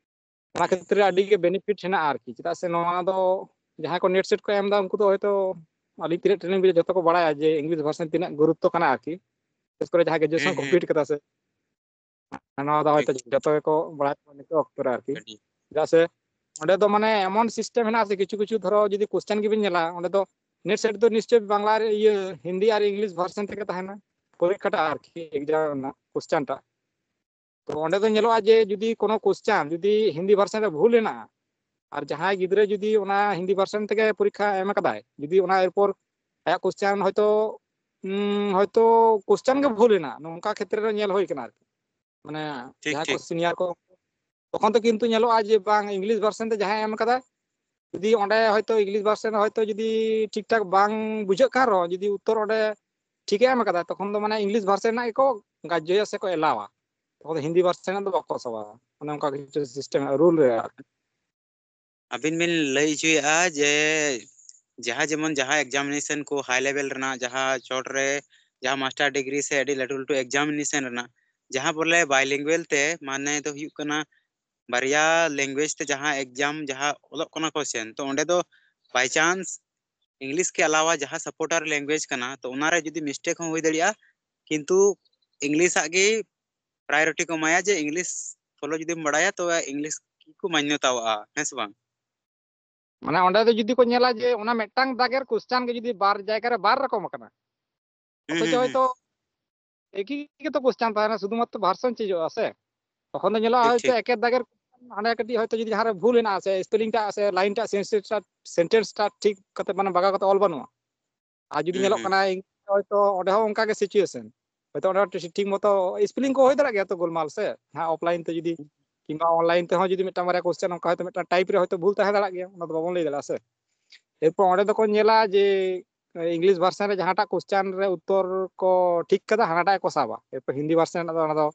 ᱚᱱᱟ ᱠᱷᱮᱛᱨᱮ ᱟᱹᱰᱤ ᱜᱮ ᱵᱮᱱᱤᱯᱷᱤᱴ ᱦᱮᱱᱟᱜᱼᱟ ᱟᱨᱠᱤ᱾ ᱪᱮᱫᱟᱜ ᱥᱮ ᱱᱚᱣᱟ ᱫᱚ ᱡᱟᱦᱟᱸᱭ ᱠᱚ ᱱᱮᱴ ᱥᱮᱴ ᱠᱚ ᱮᱢ ᱮᱫᱟ, ᱩᱱᱠᱩ ᱫᱚ ᱦᱚᱭᱛᱳ ᱟᱹᱞᱤᱧ ᱛᱤᱱᱟᱹᱜ ᱴᱨᱮᱱᱤᱝ ᱵᱩᱡᱷᱟᱹᱣ, ᱡᱚᱛᱚ ᱠᱚ ᱵᱟᱲᱟᱭᱟ ᱡᱮ ᱤᱝᱞᱤᱥ ᱵᱷᱟᱨᱥᱟᱱ ᱛᱤᱱᱟᱹᱜ ᱜᱩᱨᱩᱛᱛᱚ ᱠᱟᱱᱟ ᱟᱨᱠᱤ, ᱵᱤᱥᱮᱥ ᱠᱚᱨᱮ ᱡᱟᱦᱟᱸᱭ ᱜᱨᱮᱡᱩᱭᱮᱥᱚᱱ ᱠᱚᱢᱯᱞᱤᱴ ᱠᱟᱫᱟ ᱥᱮ᱾ ᱱᱚᱣᱟ ᱫᱚ ᱦᱚᱭᱛᱳ ᱡᱚᱛᱚ ᱜᱮᱠᱚ ᱵᱟᱲᱟᱭᱟ ᱱᱤᱛᱚᱜ ᱚᱠᱛᱚ ᱨᱮ ᱟᱨᱠᱤ᱾ ᱪᱮᱫᱟᱜ ᱥᱮ ᱚᱸᱰᱮ ᱫᱚ ᱢᱟᱱᱮ ᱮᱢᱚᱱ ᱥᱤᱥᱴᱮᱢ ᱦᱮᱱᱟᱜᱼᱟ ᱥᱮ, ᱠᱤᱪᱷᱩ ᱠᱤᱪᱷᱩ ᱫᱷᱚᱨᱚ ᱡᱩᱫᱤ ᱠᱚᱥᱪᱮᱱ ᱜᱮᱵᱤᱱ ᱧᱮᱞᱟ, ᱚᱸᱰᱮ ᱫᱚ ᱱᱮᱴ ᱥᱮᱴ ᱫᱚ ᱱᱤᱥᱪᱚᱭ ᱵᱟᱝᱞᱟ ᱨᱮ, ᱤᱭᱟᱹ, ᱦᱤᱱᱫᱤ ᱟᱨ ᱤᱝᱞᱤᱥ ᱵᱷᱟᱨᱥᱟᱱ ᱛᱮᱜᱮ ᱛᱟᱦᱮᱱᱟ ᱯᱚᱨᱤᱠᱠᱷᱟᱴᱟᱜ ᱟᱨᱠᱤ, ᱮᱠᱡᱟᱢ ᱨᱮᱱᱟᱜ ᱠᱚᱥᱪᱮᱱ ᱴᱟᱜ᱾ ᱛᱚ ᱚᱸᱰᱮ ᱫᱚ ᱧᱮᱞᱚᱜᱼᱟ ᱡᱮ ᱡᱩᱫᱤ ᱠᱳᱱᱳ ᱠᱚᱥᱪᱮᱱ ᱡᱩᱫᱤ ᱦᱤᱱᱫᱤ ᱵᱷᱟᱨᱥᱟᱱ ᱨᱮ ᱵᱷᱩᱞ ᱦᱮᱱᱟᱜᱼᱟ, ᱟᱨ ᱡᱟᱦᱟᱸᱭ ᱜᱤᱫᱽᱨᱟᱹ ᱡᱩᱫᱤ ᱚᱱᱟ ᱦᱤᱱᱫᱤ ᱵᱷᱟᱨᱥᱟᱱ ᱛᱮᱜᱮ ᱯᱚᱨᱤᱠᱠᱷᱟ ᱮᱢ ᱠᱟᱫᱟᱭ, ᱡᱩᱫᱤ ᱚᱱᱟ ᱮᱨᱯᱚᱨ ᱟᱭᱟᱜ ᱠᱚᱥᱪᱮᱱ ᱦᱚᱭᱛᱳ, ᱩᱸ, ᱦᱚᱭᱛᱳ ᱠᱚᱥᱪᱮᱱ ᱜᱮ ᱵᱷᱩᱞ ᱮᱱᱟ, ᱱᱚᱝᱠᱟ ᱠᱷᱮᱛᱨᱮ ᱨᱮ ᱧᱮᱞ ᱦᱩᱭ ᱠᱟᱱᱟ ᱟᱨᱠᱤ᱾ ᱢᱟᱱᱮ ᱴᱷᱤᱠ, ᱡᱟᱦᱟᱸᱭ ᱠᱚ ᱴᱷᱤᱠ᱾ ᱥᱤᱱᱤᱭᱟᱨ ᱠᱚ, ᱛᱚᱠᱷᱚᱱ ᱫᱚ ᱠᱤᱱᱛᱩ ᱧᱮᱞᱚᱜᱼᱟ ᱡᱮ ᱵᱟᱝ, ᱤᱝᱞᱤᱥ ᱵᱷᱟᱨᱥᱟᱱ ᱛᱮ ᱡᱟᱦᱟᱸᱭ ᱮᱢ ᱠᱟᱫᱟ, ᱡᱩᱫᱤ ᱚᱸᱰᱮ ᱦᱚᱭᱛᱳ English version ᱦᱚᱭᱛᱳ ᱡᱩᱫᱤ ᱴᱷᱤᱠ ᱴᱷᱟᱠ ᱵᱟᱝ ᱵᱩᱡᱷᱟᱹᱜ ᱠᱟᱱ ᱨᱮᱦᱚᱸ, ᱡᱩᱫᱤ ᱩᱛᱛᱚᱨ ᱚᱸᱰᱮ ᱴᱷᱤᱠ ᱮ ᱮᱢ ᱠᱟᱫᱟ, ᱛᱚᱠᱷᱚᱱ ᱫᱚ ᱢᱟᱱᱮ English version ᱨᱮᱱᱟᱜ ᱜᱮᱠᱚ ᱜᱨᱟᱡᱽᱡᱚᱭᱟ ᱥᱮᱠᱚ ᱮᱞᱟᱣᱟ᱾ ᱛᱚᱠᱷᱚᱱ ᱫᱚ ᱦᱤᱱᱫᱤ version ᱨᱮᱱᱟᱜ ᱫᱚ ᱵᱟᱠᱚ ᱥᱟᱵᱟ᱾ ᱚᱱᱮ ᱚᱱᱠᱟ ᱠᱤᱪᱷᱩ system, rule ᱨᱮ ᱟᱨᱠᱤ᱾ ᱟᱹᱵᱤᱱ ᱵᱤᱱ ᱞᱟᱹᱭ ᱦᱚᱪᱚᱭᱮᱫᱼᱟ ᱡᱮ ᱡᱟᱦᱟᱸ ᱡᱮᱢᱚᱱ ᱡᱟᱦᱟᱸ examination ᱠᱚ high level ᱨᱮᱱᱟᱜ, ᱡᱟᱦᱟᱸ ᱪᱚᱴ ᱨᱮ ᱡᱟᱦᱟᱸ master degree ᱥᱮ ᱟᱹᱰᱤ ᱞᱟᱹᱴᱩ ᱞᱟᱹᱴᱩ examination ᱨᱮᱱᱟᱜ, ᱡᱟᱦᱟᱸ ᱵᱚᱞᱮ bilingual ᱛᱮ, ᱢᱟᱱᱮ ᱫᱚ ᱦᱩᱭᱩᱜ ᱠᱟᱱᱟ ᱵᱟᱨᱭᱟ language ᱛᱮ ᱡᱟᱦᱟᱸ exam ᱡᱟᱦᱟᱸ ᱚᱞᱚᱜ ᱠᱟᱱᱟ question, ᱛᱚ ᱚᱸᱰᱮ ᱫᱚ by chance English ᱠᱮ ᱟᱞᱟᱣᱟ ᱡᱟᱦᱟᱸ supporter language ᱠᱟᱱᱟ, ᱛᱚ ᱚᱱᱟᱨᱮ ᱡᱩᱫᱤ mistake ᱦᱚᱸ ᱦᱩᱭ ᱫᱟᱲᱮᱭᱟᱜᱼᱟ, ᱠᱤᱱᱛᱩ English ᱟᱜ ᱜᱮ priority ᱠᱚ ᱮᱢᱟᱭᱟ ᱡᱮ English follow ᱡᱩᱫᱤᱢ ᱵᱟᱲᱟᱭᱟ, ᱛᱚᱵᱮ English ᱜᱮᱠᱚ ᱢᱟᱱᱱᱚᱛᱟᱣᱟᱜᱼᱟ, ᱦᱮᱸ ᱥᱮ ᱵᱟᱝ? ᱢᱟᱱᱮ ᱚᱸᱰᱮ ᱫᱚ ᱡᱩᱫᱤ ᱠᱚ ᱧᱮᱞᱟ ᱡᱮ ᱚᱱᱟ ᱢᱤᱫᱴᱟᱝ ᱫᱟᱜᱮᱨ question ᱜᱮ ᱡᱩᱫᱤ ᱵᱟᱨ ᱡᱟᱭᱜᱟ ᱨᱮ ᱵᱟᱨ ᱨᱚᱠᱚᱢ ᱟᱠᱟᱱᱟ, ᱦᱩᱸ, ᱚᱛᱷᱚᱪᱚ ᱦᱩᱸ, ᱦᱩᱸ᱾ ᱦᱚᱭᱛᱳ ᱮᱠᱤ ᱜᱮᱛᱚ question ᱛᱟᱦᱮᱱᱟ, ᱥᱩᱫᱷᱩᱢᱟᱛᱨᱚ version changeᱚᱜᱼᱟ ᱥᱮ᱾ ᱛᱚᱠᱷᱚᱱ ᱫᱚ ᱧᱮᱞᱚᱜᱼᱟ ᱴᱷᱤᱠ, ᱦᱚᱭᱛᱳ ᱴᱷᱤᱠ᱾ ᱮᱠᱮᱨ ᱫᱟᱜᱮᱨ ᱦᱟᱸᱰᱮ ᱠᱟᱹᱴᱤᱡ ᱦᱚᱭᱛᱳ ᱡᱩᱫᱤ ᱡᱟᱦᱟᱸ ᱨᱮ ᱵᱷᱩᱞ ᱦᱮᱱᱟᱜᱼᱟ ᱥᱮ, spelling ᱴᱟᱜ ᱥᱮ line ᱴᱟᱜ, sentence ᱴᱟᱜ, sentence ᱴᱟᱜ ᱴᱷᱤᱠ ᱠᱟᱛᱮ ᱢᱟᱱᱮ ᱵᱟᱜᱟᱣ ᱠᱟᱛᱮ ᱚᱞ ᱵᱟᱹᱱᱩᱜᱼᱟ᱾ ᱟᱨ ᱡᱩᱫᱤ ᱦᱩᱸ, ᱧᱮᱞᱚᱜ ᱦᱩᱸ᱾ ᱠᱟᱱᱟ ᱤᱝ-, ᱦᱚᱭᱛᱳ ᱚᱸᱰᱮ ᱦᱚᱸ ᱚᱱᱠᱟ ᱜᱮ situation, ᱦᱚᱭᱛᱳ ᱚᱸᱰᱮ ᱦᱚᱸ ᱴᱷᱤᱠ ᱢᱚᱛᱚ spelling ᱠᱚ ᱦᱩᱭ ᱫᱟᱲᱮᱭᱟᱜ ᱜᱮᱭᱟ ᱛᱚ ᱜᱳᱞᱢᱟᱞ ᱥᱮ, ᱡᱟᱦᱟᱸ offline ᱛᱮ ᱡᱩᱫᱤ ᱠᱤᱝᱵᱟ online ᱛᱮᱦᱚᱸ ᱡᱩᱫᱤ ᱢᱤᱫᱴᱟᱝ ᱵᱟᱨᱭᱟ question ᱚᱱᱠᱟ ᱦᱚᱭᱛᱳ ᱢᱤᱫᱴᱟᱝ type ᱨᱮ ᱦᱚᱭᱛᱳ ᱵᱷᱩᱞ ᱛᱟᱦᱮᱸ ᱫᱟᱲᱮᱭᱟᱜ ᱜᱮᱭᱟ, ᱚᱱᱟ ᱫᱚ ᱵᱟᱵᱚᱱ ᱞᱟᱹᱭ ᱫᱟᱲᱮᱭᱟᱜᱼᱟ ᱥᱮ᱾ ᱮᱨᱯᱚᱨ ᱚᱸᱰᱮ ᱫᱚᱠᱚ ᱧᱮᱞᱟ ᱡᱮ English version ᱨᱮ ᱡᱟᱦᱟᱸᱴᱟᱜ question ᱨᱮ ᱩᱛᱛᱚᱨ ᱠᱚ ᱴᱷᱤᱠ ᱠᱟᱫᱟ, ᱦᱟᱱᱟᱴᱟᱜ ᱜᱮᱠᱚ ᱥᱟᱵᱟ᱾ ᱮᱨᱯᱚᱨ ᱦᱤᱱᱫᱤ version ᱨᱮᱱᱟᱜ ᱫᱚ ᱚᱱᱟ ᱫᱚ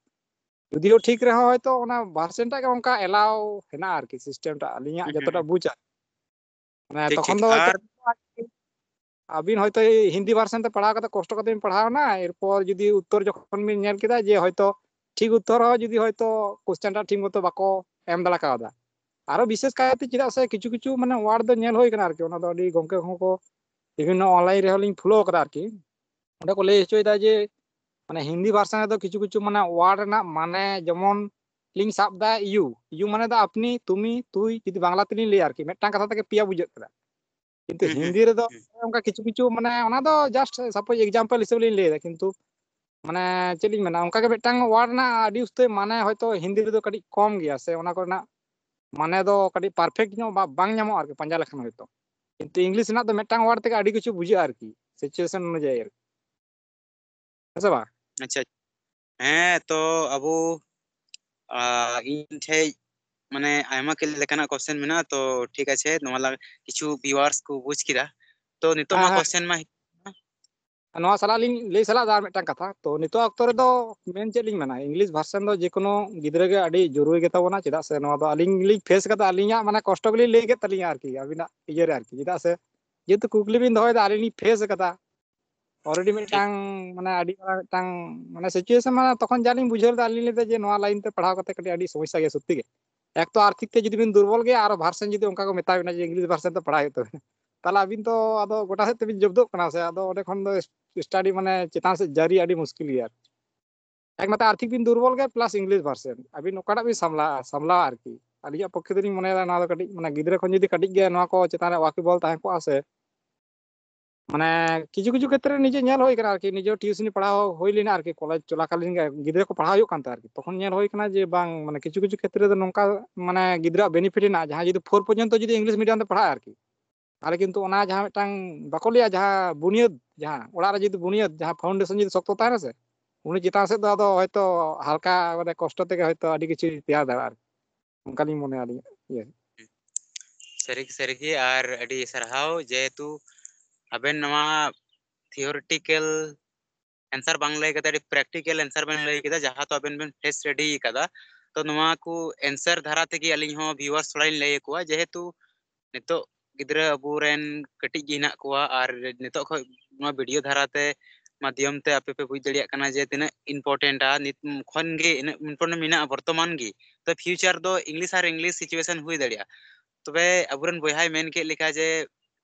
ᱡᱩᱫᱤᱭᱳ ᱴᱷᱤᱠ ᱨᱮᱦᱚᱸ ᱦᱚᱭᱛᱳ ᱚᱱᱟ version ᱴᱟᱜ ᱜᱮ ᱚᱱᱠᱟ allow ᱦᱮᱱᱟᱜᱼᱟ ᱟᱨᱠᱤ, system ᱴᱟᱜ ᱟᱹᱞᱤᱧᱟᱜ ᱦᱩᱸ, ᱦᱩᱸ, ᱡᱚᱛᱚᱴᱟ ᱦᱩᱸ᱾ ᱵᱩᱡᱽ ᱟᱨᱠᱤ᱾ ᱢᱟᱱᱮ ᱴᱷᱤᱠ, ᱛᱚᱠᱷᱚᱱ ᱴᱷᱤᱠ᱾ ᱫᱚ ᱦᱚᱭᱛᱳ ᱟᱨ ᱟᱹᱵᱤᱱ ᱦᱚᱭᱛᱳ ᱦᱤᱱᱫᱤ version ᱛᱮ ᱯᱟᱲᱦᱟᱣ ᱠᱟᱛᱮ ᱠᱚᱥᱴᱚ ᱠᱟᱛᱮ ᱵᱤᱱ ᱯᱟᱲᱦᱟᱣ ᱮᱱᱟ, ᱮᱨᱯᱚᱨ ᱡᱩᱫᱤ ᱩᱛᱛᱚᱨ ᱡᱚᱠᱷᱚᱱ ᱵᱤᱱ ᱧᱮᱞ ᱠᱮᱫᱟ ᱡᱮ ᱦᱚᱭᱛᱳ ᱴᱷᱤᱠ ᱩᱛᱛᱚᱨ ᱦᱚᱸ ᱡᱩᱫᱤ ᱦᱚᱭᱛᱳ question ᱴᱟᱜ ᱴᱷᱤᱠ ᱢᱚᱛᱚ ᱵᱟᱠᱚ ᱮᱢ ᱫᱟᱲᱮ ᱠᱟᱣᱫᱟ, ᱟᱨᱚ ᱵᱤᱥᱮᱥ ᱠᱟᱭᱛᱮ ᱪᱮᱫᱟᱜ ᱥᱮ ᱠᱤᱪᱷᱩ ᱠᱤᱪᱷᱩ ᱢᱟᱱᱮ word ᱫᱚ ᱧᱮᱞ ᱦᱩᱭ ᱠᱟᱱᱟ ᱟᱨᱠᱤ, ᱚᱱᱟ ᱫᱚ ᱟᱹᱰᱤ ᱜᱚᱝᱠᱮ ᱠᱚᱦᱚᱸ ᱠᱚ ᱵᱤᱵᱷᱤᱱᱱᱚ online ᱨᱮᱦᱚᱸ ᱞᱤᱧ follow ᱠᱟᱫᱟ ᱟᱨᱠᱤ, ᱚᱸᱰᱮ ᱠᱚ ᱞᱟᱹᱭ ᱦᱚᱪᱚᱭᱮᱫᱟ ᱡᱮ ᱢᱟᱱᱮ ᱦᱤᱱᱫᱤ version ᱨᱮᱫᱚ ᱠᱤᱪᱷᱩ ᱠᱤᱪᱷᱩ ᱢᱟᱱᱮ word ᱨᱮᱱᱟᱜ ᱢᱟᱱᱮ ᱡᱮᱢᱚᱱ ᱞᱤᱧ ᱥᱟᱵ ᱮᱫᱟ you, you ᱢᱟᱱᱮ ᱫᱚ ᱟᱯᱱᱤ, ᱛᱩᱢᱤ, ᱛᱩᱭ, ᱡᱩᱫᱤ ᱵᱟᱝᱞᱟ ᱛᱮᱞᱤᱧ ᱞᱟᱹᱭᱟ ᱟᱨᱠᱤ, ᱢᱤᱫᱴᱟᱝ ᱠᱟᱛᱷᱟ ᱛᱮᱜᱮ ᱯᱮᱭᱟ ᱵᱩᱡᱷᱟᱹᱜ ᱠᱟᱱᱟ᱾ ᱠᱤᱱᱛᱩ ᱦᱩᱸ, ᱦᱩᱸ, ᱦᱤᱱᱫᱤ ᱨᱮᱫᱚ ᱦᱩᱸ᱾ ᱚᱱᱠᱟ ᱠᱤᱪᱷᱩ ᱠᱤᱪᱷᱩ ᱢᱟᱱᱮ ᱚᱱᱟ ᱫᱚ just suppose example ᱦᱤᱥᱟᱹᱵ ᱞᱤᱧ ᱞᱟᱹᱭ ᱮᱫᱟ, ᱠᱤᱱᱛᱩ ᱢᱟᱱᱮ ᱪᱮᱫ ᱞᱤᱧ ᱢᱮᱱᱟ, ᱚᱱᱠᱟ ᱜᱮ ᱢᱤᱫᱴᱟᱝ word ᱨᱮᱱᱟᱜ ᱟᱹᱰᱤ ᱩᱥᱛᱟᱹᱨ ᱢᱟᱱᱮ ᱦᱚᱭᱛᱳ ᱦᱤᱱᱫᱤ ᱨᱮᱫᱚ ᱠᱟᱹᱴᱤᱡ ᱠᱚᱢ ᱜᱮᱭᱟ ᱥᱮ ᱚᱱᱟ ᱠᱚᱨᱮᱱᱟᱜ ᱢᱟᱱᱮ ᱫᱚ ᱠᱟᱹᱴᱤᱡ perfect ᱧᱚᱜ ᱵᱟ-, ᱵᱟᱝ ᱧᱟᱢᱚᱜᱼᱟ ᱟᱨᱠᱤ ᱯᱟᱸᱡᱟ ᱞᱮᱠᱷᱟᱱ ᱦᱚᱭᱛᱳ᱾ ᱠᱤᱱᱛᱩ English ᱨᱮᱱᱟᱜ ᱫᱚ ᱢᱤᱫᱴᱟᱝ word ᱛᱮᱜᱮ ᱟᱹᱰᱤ ᱠᱤᱪᱷᱩ ᱵᱩᱡᱷᱟᱹᱜᱼᱟ ᱟᱨᱠᱤ, situation ᱚᱱᱩᱡᱟᱭᱤ ᱟᱨᱠᱤ᱾ ᱦᱮᱸ ᱥᱮ ᱵᱟᱝ? ᱟᱪᱪᱷᱟ᱾ ᱦᱮᱸ, ᱛᱚ ᱟᱵᱚ, ᱟ, ᱤᱧ ᱴᱷᱮᱡ ᱢᱟᱱᱮ ᱟᱭᱢᱟ ᱠᱤ ᱞᱮᱠᱟᱱᱟᱜ ᱠᱚᱥᱪᱮᱱ ᱢᱮᱱᱟᱜᱼᱟ, ᱛᱚ ᱴᱷᱤᱠ ᱟᱪᱷᱮ, ᱱᱚᱣᱟ ᱞᱟᱝ ᱠᱤᱪᱷᱩ ᱵᱷᱤᱣᱟᱨᱥ ᱠᱚ ᱵᱩᱡᱽ ᱠᱮᱫᱟ᱾ ᱛᱚ ᱱᱤᱛᱚᱜ ᱦᱮᱸ, ᱢᱟ ᱦᱮᱸ᱾ ᱠᱚᱥᱪᱮᱱ ᱢᱟ ᱱᱚᱣᱟ ᱥᱟᱞᱟᱜ ᱞᱤᱧ ᱞᱟᱹᱭ ᱥᱟᱞᱟᱜ ᱫᱟ ᱟᱨ ᱢᱤᱫᱴᱟᱝ ᱠᱟᱛᱷᱟ᱾ ᱛᱚ ᱱᱤᱛᱚᱜ ᱚᱠᱛᱚ ᱨᱮᱫᱚ ᱢᱮᱱ ᱪᱮᱫ ᱞᱤᱧ ᱢᱮᱱᱟ, ᱤᱝᱞᱤᱥ ᱵᱷᱟᱨᱥᱮᱱ ᱫᱚ ᱡᱮᱠᱳᱱᱳ ᱜᱤᱫᱽᱨᱟᱹ ᱜᱮ ᱟᱹᱰᱤ ᱡᱚᱨᱩᱨᱤ ᱜᱮᱛᱟ ᱵᱚᱱᱟ᱾ ᱪᱮᱫᱟᱜ ᱥᱮ ᱱᱚᱣᱟ ᱫᱚ ᱟᱹᱞᱤᱧ ᱞᱤᱧ ᱯᱷᱮᱥ ᱠᱟᱫᱟ, ᱟᱹᱞᱤᱧᱟᱜ ᱢᱟᱱᱮ ᱠᱚᱥᱴᱚ ᱜᱮᱞᱤᱧ ᱞᱟᱹᱭ ᱠᱮᱫ ᱛᱟᱹᱞᱤᱧᱟ ᱟᱨᱠᱤ, ᱟᱹᱵᱤᱱᱟᱜ ᱤᱭᱟᱹ ᱨᱮ ᱟᱨᱠᱤ᱾ ᱪᱮᱫᱟᱜ ᱥᱮ ᱡᱮᱦᱮᱛᱩ ᱠᱩᱠᱞᱤ ᱵᱤᱱ ᱫᱚᱦᱚᱭᱮᱫᱟ, ᱟᱹᱞᱤᱧ ᱞᱤᱧ ᱯᱷᱮᱥ ᱠᱟᱫᱟ ᱚᱞᱨᱮᱰᱤ᱾ ᱢᱤᱫᱴᱟᱝ ᱢᱟᱱᱮ ᱟᱹᱰᱤ ᱢᱟᱨᱟᱝ ᱢᱤᱫᱴᱟᱝ ᱢᱟᱱᱮ ᱥᱤᱪᱩᱭᱮᱥᱚᱱ, ᱢᱟᱱᱮ ᱛᱚᱠᱷᱚᱱ ᱡᱟ ᱞᱤᱧ ᱵᱩᱡᱷᱟᱹᱣ ᱞᱮᱫᱟ, ᱟᱹᱞᱤᱧ ᱞᱟᱹᱭᱫᱟ ᱡᱮ ᱱᱚᱣᱟ ᱞᱟᱭᱤᱱ ᱛᱮ ᱯᱟᱲᱦᱟᱣ ᱠᱟᱛᱮ ᱠᱟᱹᱴᱤᱡ ᱟᱹᱰᱤ ᱥᱚᱢᱚᱥᱥᱟ ᱜᱮᱭᱟ ᱥᱚᱛᱛᱤ ᱜᱮ᱾ ᱮᱠ ᱛᱚ ᱟᱨᱛᱷᱤᱠ ᱛᱮ ᱡᱩᱫᱤ ᱵᱤᱱ ᱫᱩᱨᱵᱚᱞ ᱜᱮᱭᱟ, ᱟᱨᱚ ᱵᱷᱟᱨᱥᱮᱱ ᱡᱩᱫᱤ ᱚᱱᱠᱟ ᱠᱚ ᱢᱮᱛᱟ ᱵᱤᱱᱟ ᱡᱮ ᱤᱝᱞᱤᱥ ᱵᱷᱟᱨᱥᱮᱱ ᱛᱮ ᱯᱟᱲᱦᱟᱣ ᱦᱩᱭᱩᱜ ᱛᱟᱵᱤᱱᱟ, ᱛᱟᱦᱚᱞᱮ ᱟᱹᱵᱤᱱ ᱛᱚ ᱟᱫᱚ ᱜᱚᱴᱟ ᱥᱮᱫ ᱛᱮᱵᱤᱱ ᱡᱚᱵᱫᱚᱜ ᱠᱟᱱᱟ ᱥᱮ, ᱟᱫᱚ ᱚᱸᱰᱮ ᱠᱷᱚᱱ ᱫᱚ ᱥᱴᱟᱰᱤ ᱢᱟᱱᱮ ᱪᱮᱛᱟᱱ ᱥᱮᱫ ᱡᱟᱹᱨᱤ ᱟᱹᱰᱤ ᱢᱩᱥᱠᱤᱞ ᱜᱮᱭᱟ ᱟᱨᱠᱤ᱾ ᱮᱠᱢᱟᱛᱨᱚ ᱟᱨᱛᱷᱤᱠ ᱵᱤᱱ ᱫᱩᱨᱵᱚᱞ ᱜᱮᱭᱟ plus English version, ᱟᱹᱵᱤᱱ ᱚᱠᱟᱴᱟᱜ ᱵᱤᱱ ᱥᱟᱢᱞᱟᱜᱼᱟ, ᱥᱟᱢᱞᱟᱣᱟ ᱟᱨᱠᱤ᱾ ᱟᱹᱞᱤᱧᱟᱜ ᱯᱚᱠᱠᱷᱮ ᱫᱚᱞᱤᱧ ᱢᱚᱱᱮᱭᱮᱫᱟ ᱱᱚᱣᱟ ᱫᱚ ᱠᱟᱹᱴᱤᱡ ᱢᱟᱱᱮ ᱜᱤᱫᱽᱨᱟᱹ ᱠᱷᱚᱱ ᱡᱩᱫᱤ ᱠᱟᱹᱴᱤᱡ ᱜᱮ ᱱᱚᱣᱟ ᱠᱚ ᱪᱮᱛᱟᱱ ᱨᱮ ᱣᱟᱠᱤᱵᱚᱞ ᱛᱟᱦᱮᱸ ᱠᱚᱜᱼᱟ ᱥᱮ, ᱢᱟᱱᱮ ᱠᱤᱪᱷᱩ ᱠᱤᱪᱷᱩ ᱠᱷᱮᱛᱨᱮ ᱱᱤᱡᱮ ᱧᱮᱞ ᱦᱩᱭ ᱠᱟᱱᱟ ᱟᱨᱠᱤ, ᱱᱤᱡᱮ ᱴᱤᱭᱩᱥᱚᱱᱤ ᱯᱟᱲᱦᱟᱣ ᱦᱩᱭ ᱞᱮᱱᱟ ᱟᱨᱠᱤ, ᱠᱚᱞᱮᱡᱽ ᱪᱚᱞᱟᱠᱟᱞᱤᱱ ᱜᱮ ᱜᱤᱫᱽᱨᱟᱹ ᱠᱚ ᱯᱟᱲᱦᱟᱣ ᱦᱩᱭᱩᱜ ᱠᱟᱱ ᱛᱟᱦᱮᱸ ᱟᱨᱠᱤ᱾ ᱛᱚᱠᱷᱚᱱ ᱧᱮᱞ ᱦᱩᱭ ᱠᱟᱱᱟ ᱡᱮ ᱵᱟᱝ, ᱢᱟᱱᱮ ᱠᱤᱪᱷᱩ ᱠᱤᱪᱷᱩ ᱠᱷᱮᱛᱨᱮ ᱫᱚ ᱱᱚᱝᱠᱟ ᱢᱟᱱᱮ ᱜᱤᱫᱽᱨᱟᱹᱣᱟᱜ benefit ᱦᱮᱱᱟᱜᱼᱟ, ᱡᱟᱦᱟᱸᱭ ᱡᱩᱫᱤ four ᱯᱚᱨᱡᱚᱱᱛᱚ ᱡᱩᱫᱤ English medium ᱛᱮ ᱯᱟᱲᱦᱟᱜᱼᱟ ᱟᱨᱠᱤ, ᱛᱟᱦᱚᱞᱮ ᱠᱤᱱᱛᱩ ᱚᱱᱟ ᱡᱟᱦᱟᱸ ᱢᱤᱫᱴᱟᱝ ᱵᱟᱠᱚ ᱞᱟᱹᱭᱟ, ᱡᱟᱦᱟᱸ ᱵᱩᱱᱤᱭᱟᱹᱫ, ᱡᱟᱦᱟᱸ ᱚᱲᱟᱜ ᱨᱮ ᱡᱩᱫᱤ ᱵᱩᱱᱤᱭᱟᱹᱫ, ᱡᱟᱦᱟᱸ foundation ᱡᱩᱫᱤ ᱥᱚᱠᱛᱚ ᱛᱟᱦᱮᱱᱟ ᱥᱮ, ᱩᱱᱤ ᱪᱮᱛᱟᱱ ᱥᱮᱫ ᱫᱚ ᱟᱫᱚ ᱦᱚᱭᱛᱚ ᱦᱟᱞᱠᱟ ᱢᱟᱱᱮ ᱠᱚᱥᱴᱚ ᱛᱮᱜᱮ ᱦᱚᱭᱛᱚ ᱟᱹᱰᱤ ᱠᱤᱪᱷᱩᱭ ᱛᱮᱭᱟᱨ ᱫᱟᱲᱮᱭᱟᱜᱼᱟ ᱟᱨᱠᱤ᱾ ᱚᱱᱠᱟᱞᱤᱧ ᱢᱚᱱᱮᱭᱟ ᱟᱹᱞᱤᱧᱟᱜ ᱤᱭᱟᱹ᱾ ᱥᱟᱹᱨᱤ ᱥᱟᱹᱨᱤᱜᱮ, ᱟᱨ ᱟᱹᱰᱤ ᱥᱟᱨᱦᱟᱣ, ᱡᱮᱦᱮᱛᱩ ᱟᱵᱮᱱ ᱱᱚᱣᱟ theoretical answer ᱵᱟᱝ ᱞᱟᱹᱭ ᱠᱟᱛᱮ ᱟᱹᱰᱤ practical answer ᱵᱮᱱ ᱞᱟᱹᱭ ᱠᱮᱫᱟ, ᱡᱟᱦᱟᱸ ᱫᱚ ᱟᱵᱮᱱ ᱵᱮᱱ face ready ᱠᱟᱫᱟ᱾ ᱛᱚ ᱱᱚᱣᱟ ᱠᱚ answer ᱫᱷᱟᱨᱟ ᱛᱮᱜᱮ ᱟᱹᱞᱤᱧ ᱦᱚᱸ viewers ᱛᱷᱚᱲᱟᱧ ᱞᱟᱹᱭ ᱟᱠᱚᱣᱟ, ᱡᱮᱦᱮᱛᱩ ᱱᱤᱛᱚᱜ ᱜᱤᱫᱽᱨᱟᱹ ᱟᱵᱚᱨᱮᱱ ᱠᱟᱹᱴᱤᱡ ᱜᱮ ᱦᱮᱱᱟᱜ ᱠᱚᱣᱟ, ᱟᱨ ᱱᱤᱛᱚᱜ ᱠᱷᱚᱱ ᱱᱚᱣᱟ video ᱫᱷᱟᱨᱟ ᱛᱮ ᱢᱟᱫᱽᱫᱷᱚᱢ ᱛᱮ ᱟᱯᱮ ᱯᱮ ᱵᱩᱡᱽ ᱫᱟᱲᱮᱭᱟᱜ ᱠᱟᱱᱟ ᱡᱮ ᱛᱤᱱᱟᱹᱜ important ᱟ, ᱱᱤᱛ ᱠᱷᱚᱱ ᱜᱮ ᱤᱱᱟᱹᱜ important ᱢᱮᱱᱟᱜᱼᱟ ᱵᱚᱨᱛᱚᱢᱟᱱ ᱜᱮ᱾ ᱛᱚ future ᱫᱚ English ᱟᱨ English situation ᱦᱩᱭ ᱫᱟᱲᱮᱭᱟᱜᱼᱟ᱾ ᱛᱚᱵᱮ ᱟᱵᱚᱨᱮᱱ ᱵᱚᱭᱦᱟᱭ ᱢᱮᱱ ᱠᱮᱫ ᱞᱮᱠᱟ ᱡᱮ